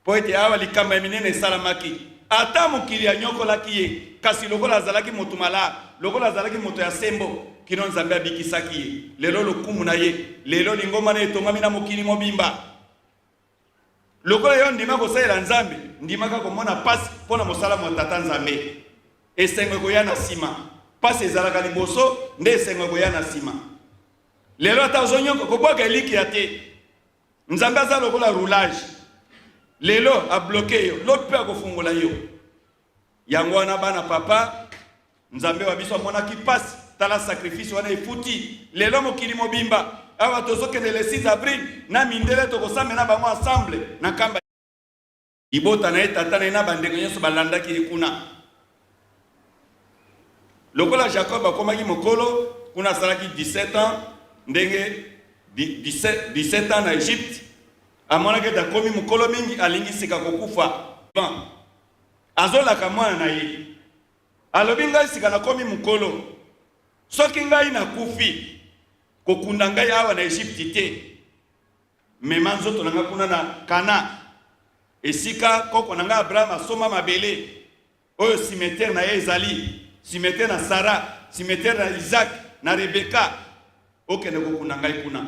mpo ete awa likambo ya minene esalamaki. Ata mokili anyokolaki ye, kasi lokola azalaki moto malamu, lokola azalaki moto ya sembo, kino Nzambe abikisaki ye. Lelo lokumu na ye, lelo lingomba na ye etongami na mokili mobimba. Lokola yo ndima kosalela Nzambe, ndimaka komona mpasi mpo na mosala mwa Tata Nzambe. Esengo ekoya na nsima. Mpasi ezalaka liboso, nde esengo ekoya na nsima. Lelo ata ozonyoka, kobwaka elikia te. Nzambe aza lokola roulage. Lelo abloke yo, lobi mpe akofungola yo. Yango wana bana papa, Nzambe wa biso amonaki pasi, tala sacrifice wana efuti lelo mokili mobimba. Awa tozokende le 6 avril na mindele tokosambela na bango ensemble na kamba. Libota na ye, tata na ye na bandeko nyonso balandaki ye kuna. Lokola Jacob akomaki mokolo, kuna asalaki 17 ans, ndenge 17, 17 ans na Egypte, amonaki ete akomi mokolo mingi, alingi sika kokufa. Azolaka mwana na ye, alobi, ngai sika nakomi mokolo, soki ngai nakufi, kokunda ngai awa na Egypte te, mema nzoto na ngai kuna na Kana, esika koko na ngai Abraham asomba mabele oyo cimetière na ye ezali, cimetière na Sara, cimetière na Isaac na Rebeka, okende kokunda ngai kuna.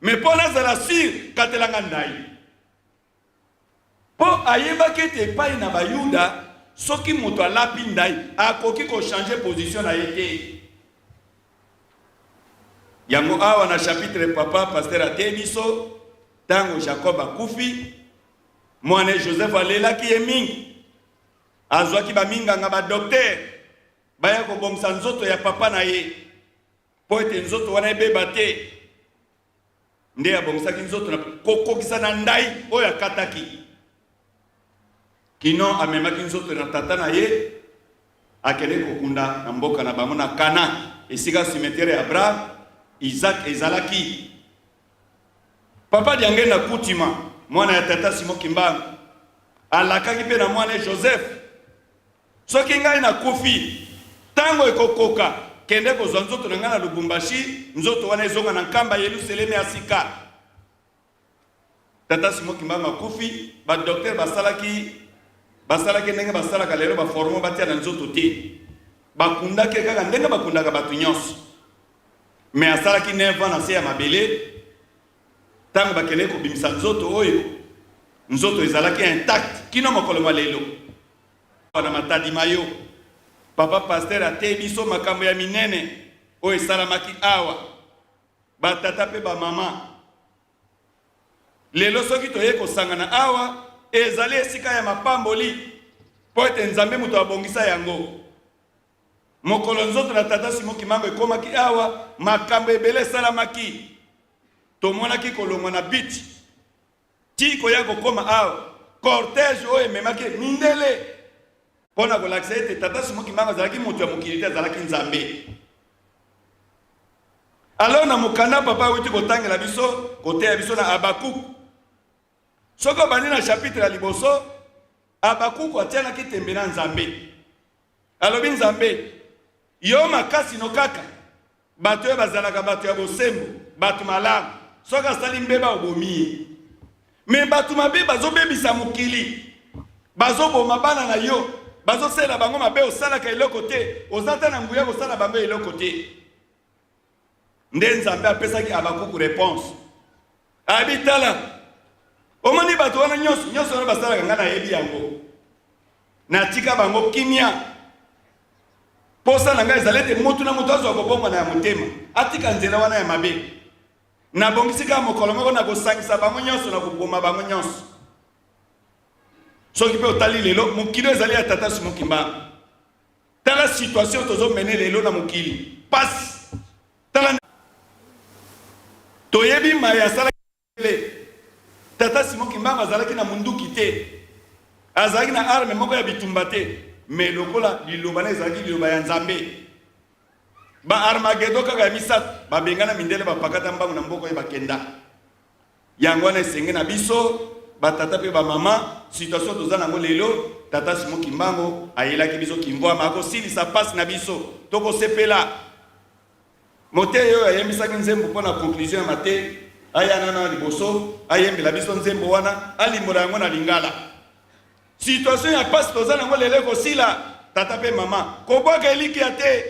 Me mpo nazala sur, katela ngai ndai. Mpo ayebaki ete epai na Bayuda, soki moto alapi ndai, akoki ko changer position na ye te. Yango awa na chapitre papa pasteur ateyi biso, tango Jacob akufi, mwana ye Joseph alelaki ye mingi, azwaki ba minganga ba docteur baya kobongisa nzoto ya papa na ye mpo ete nzoto wana ebeba te. Nde abongisaki nzoto na kokokisa na ndai oyo akataki, kino amemaki nzoto na tata na ye, akendeki kokunda na mboka na bango na Kana, esika cimetière ya Abraham, Isaac ezalaki. Papa Diangenda Kutima, mwana ya tata Simon Kimbangu, alakaki mpe na mwana Joseph, Soki ngai nakufi, tango ekokoka, kende kozwa nzoto na ngai na Lubumbashi, nzoto wana ezonga na Nkamba, Yeluseleme ya sika. Tata Simon Kimbangu akufi, ba docteur basalaki basalaki ndenge basalaka lelo ba formo batia na nzoto te. Bakundaki kaka ndenge bakundaka bato nyonso. Mais asalaki 9 ans na se ya mabele. Tango bakendeki kobimisa nzoto oyo, nzoto ezalaki intact kino mokolo mwa lelo. Na Matadi Mayo, papa pasteur ateyi biso makambo ya minene oyo esalamaki awa. Ba tata pe ba mama, lelo soki toye kosangana awa, ezali esika ya mapamboli mpo ete Nzambe moto abongisa yango. Mokolo nzoto na tata Simon Kimbangu ekomaki awa, makambo ebele esalamaki. Tomonaki kolongwa na beach tii koya kokoma awa, cortège oyo ememaki mindele mpo na kolakisa ete tata Simon Kimbangu azalaki moto ya mokili te, azalaki Nzambe. Alors na mokanda papa awuti kotangela biso, koteya biso na Habakuk, soki obandi na chapitre ya liboso, Habakuk atianaki tembe na Nzambe. Alobi, Nzambe, yo makasi no kaka bato oyo bazalaka bato ya bosembo, bato malamu, soki asali mbeba obomi ye. Me bato mabe bazobebisa mokili, bazoboma bana na yo, bazosalela bango mabe, osalaka eloko te, oza ata na nguya kosala bango eloko te. Nde Nzambe apesaki Habakuku reponse. Abi, tala, Omoni bato wana nyonso, nyonso wana basalaka, ngai nayebi yango. Natika bango kimia. Posa na ngai ezali ete moto na moto azwa kobongwana ya motema, atika nzela wana ya mabe. Nabongisi kaka mokolo moko nakosangisa bango nyonso, nakoboma bango nyonso. Soki mpe otali lelo, mokili ezali ya Tata Simon Kimbangu. Tala situation tozo mene lelo na mokili, pasi. Tala toyebi maye asalaki Tata Simon Kimbangu azalaki na munduki te, azalaki na arme moko ya bitumba te, mais lokola liloba na ezalaki liloba ya Nzambe, ba Armageddon kaka ya misato babengana mindele bapakata mbangu na mboka oyo bakenda. Yango wana esenge na biso ba tata pe ba mama, situation toza nango lelo, tata Simon Kimbangu ayelaki biso Kimvuama akosilisa pasi na biso, tokosepela. Moteyi oyo ayembisaki nzembo mpo na conclusion ya mateyi aya nano awa liboso ayembela biso nzembo wana, alimbola yango na lingala. Situation ya pasi toza nango lelo ekosila, tata pe mama, kobwaka elikia te.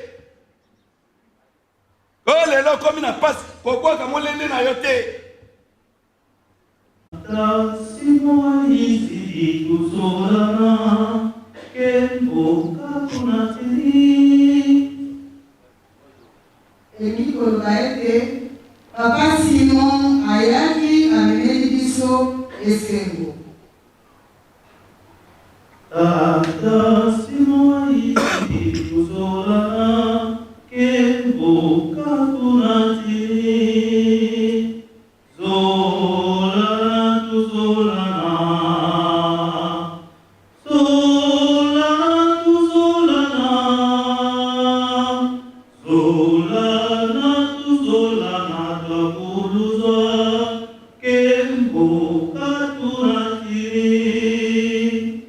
Oyo lelo okomi na pasi, kobwaka molende na yo te. Elingi koloba ete Papa Simon ayaki amemeli biso esengo. Tata Simon ayisi kuzolana kembo katuna tiri Zolana tuzolana Zolana tuzolana Zolana tuzolana twakuluzwa kembo katuna tiri.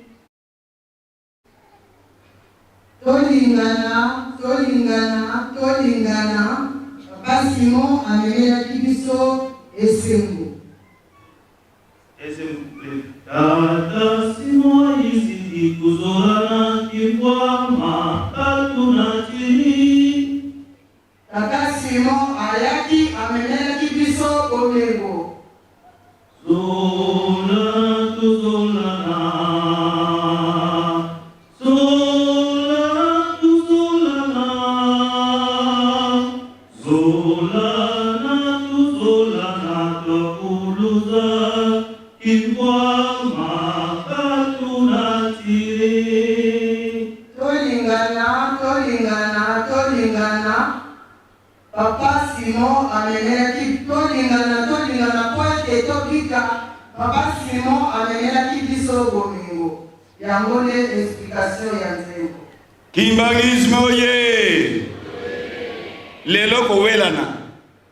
Tolingana, tolingana, tolingana, Papa Simon amemelaki biso esengo. Tata Simon ayisiki kuzolana kimbwama katuna tiri. Tata Simon ayaki amemelaki biso bomengo. Zola tozolana, zola tozolana, zolana tozolana twakuluza kimbwama katuna tiri. Tolingana, tolingana, tolingana, Papa Simon amemelaki Tolingana, tolingana mpo ete tobika Papa Simon amemelaki biso bomengo Yango nde explication ya nzembo. Kimbanguisme oye! Lelo kowelana,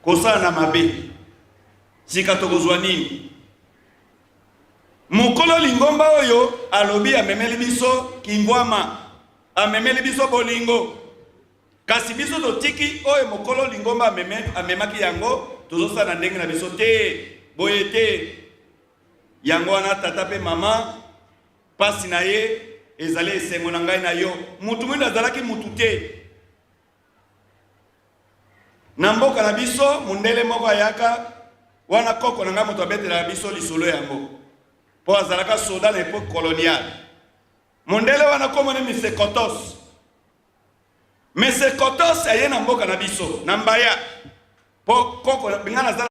kosalana mabe, sika tokozwa nini? Mokolo lingomba oyo alobi amemeli biso kingwama, amemeli biso bolingo, kasi biso totiki oyo mokolo lingomba ameme, amemaki yango, tozosala na ndenge na biso te, boye te. Yango wana tata pe mama, pasi na ye ezali esengo na ngai na yo. Mutu mwindo azalaki mutu te. Na mboka na biso mundele moko ayaka wana koko na ngai moto abetelaka biso lisolo yango mpo azalaka soda na epoque coloniale. Mondele wana kombo ne Monsieur Kotos. Monsieur Kotos aye na mboka na biso na Mbaya mpo koko ngai naza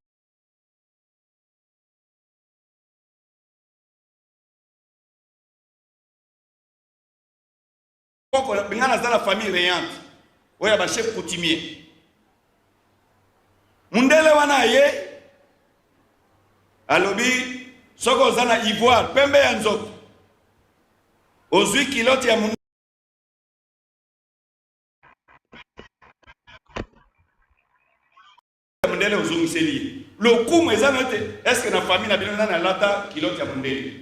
Koko nga naza na famille reyante oyo ya ba chef coutumier. Mundele wana aye alobi soki oza na ivoire pembe ya nzoto ozwi kilote ya mundele ozongiseli ye lokumu eza na te. Eske na famille na bino nani alata kilote ya mundele?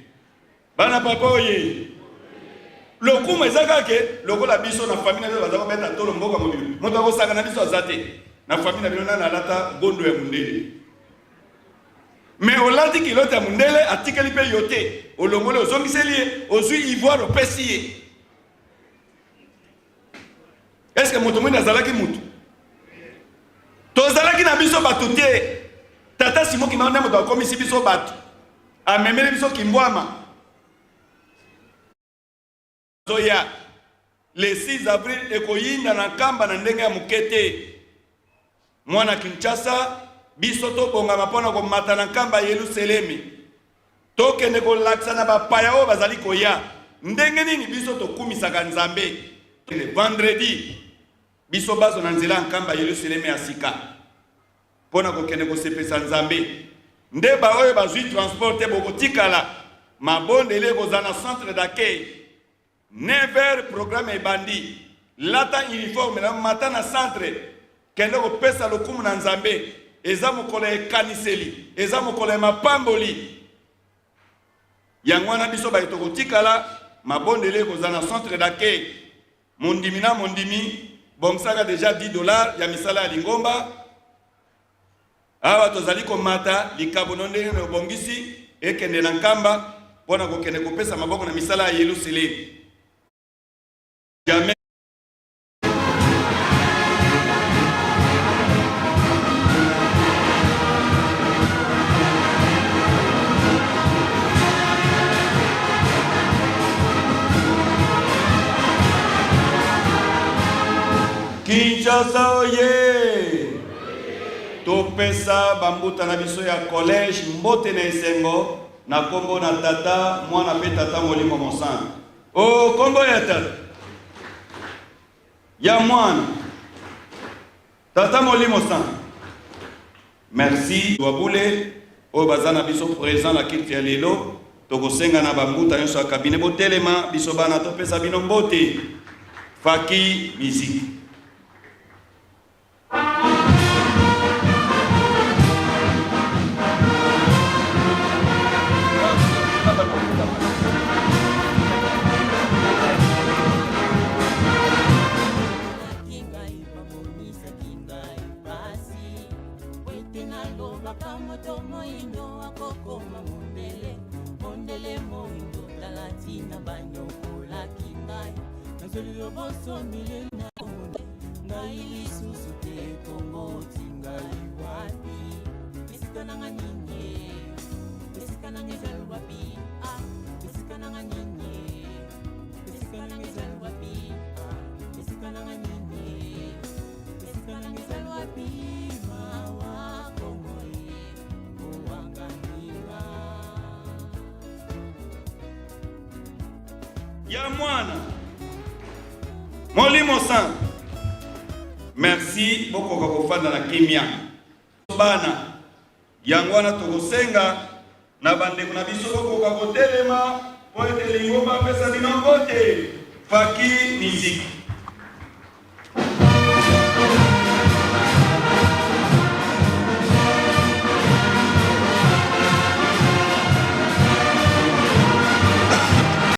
Bana papa oye, lokumu eza kaka ke lokola biso na famille na biso baza kobeta tolo mboka mobimba, moto akosaka na biso aza te. Na famille na bino nani alata gondo ya mundele? Mais olati kilote ya mundele, atikeli mpe yo te, olongoli ozongiseli ye, ozwi ivoire opesi ye. Est-ce que moto mwindu azalaki mutu? Tozalaki na biso bato te. Tata Simon Kimbangu nde moto akomisi biso bato. Amemeli biso kimbwama. Zoya le 6 avril ekoyinda na Nkamba na ndenge ya moke te. Mwana Kinshasa, biso tobongama mpo na komata na Nkamba Yelusalemi. Tokende kolakisa na bapaya oyo bazali koya ndenge nini biso tokumisaka Nzambe. Le vendredi biso bazo na nzela ya Nkamba Yelusalemi ya sika mpo na kokende kosepelisa Nzambe. Nde baoyo bazwi transport te bokotikala, mabondeli ekozala na centre d'accueil 9 heures, programme ebandi. Lata uniforme na mata na centre, kende kopesa lokumu na Nzambe. Eza mokolo ya ekaniseli, eza mokolo ya mapamboli. Yango wana biso baye tokotikala, mabondeli ekozala na centre d'accueil. Mondimi na mondimi, bongisaka deja 10 dollars ya misala ya lingomba. Awa tozali komata likabo no ndenge na obongisi ekende na Nkamba mpo na kokende kopesa maboko na misala ya Yelusalemi. Jamais. Kinshasa oye! Topesa bambuta na biso ya collège mbote na esengo na kombo na Tata, Mwana pe Tata Molimo Mosantu. O kombo ya Tata, ya Mwana, Tata Molimo Santu. Merci Wabule oyo baza na biso present na culte ya lelo. Tokosenga na bambuta nyonso ya cabinet botelema, biso bana topesa bino mbote. Faki musique. Ya mwana Molimo Santu, merci bokoka kofanda na kimia bana. Yango wana tokosenga na bandeko na biso bokoka kotelema mpo ete lingomba apesa bino mbote. Faki miziki.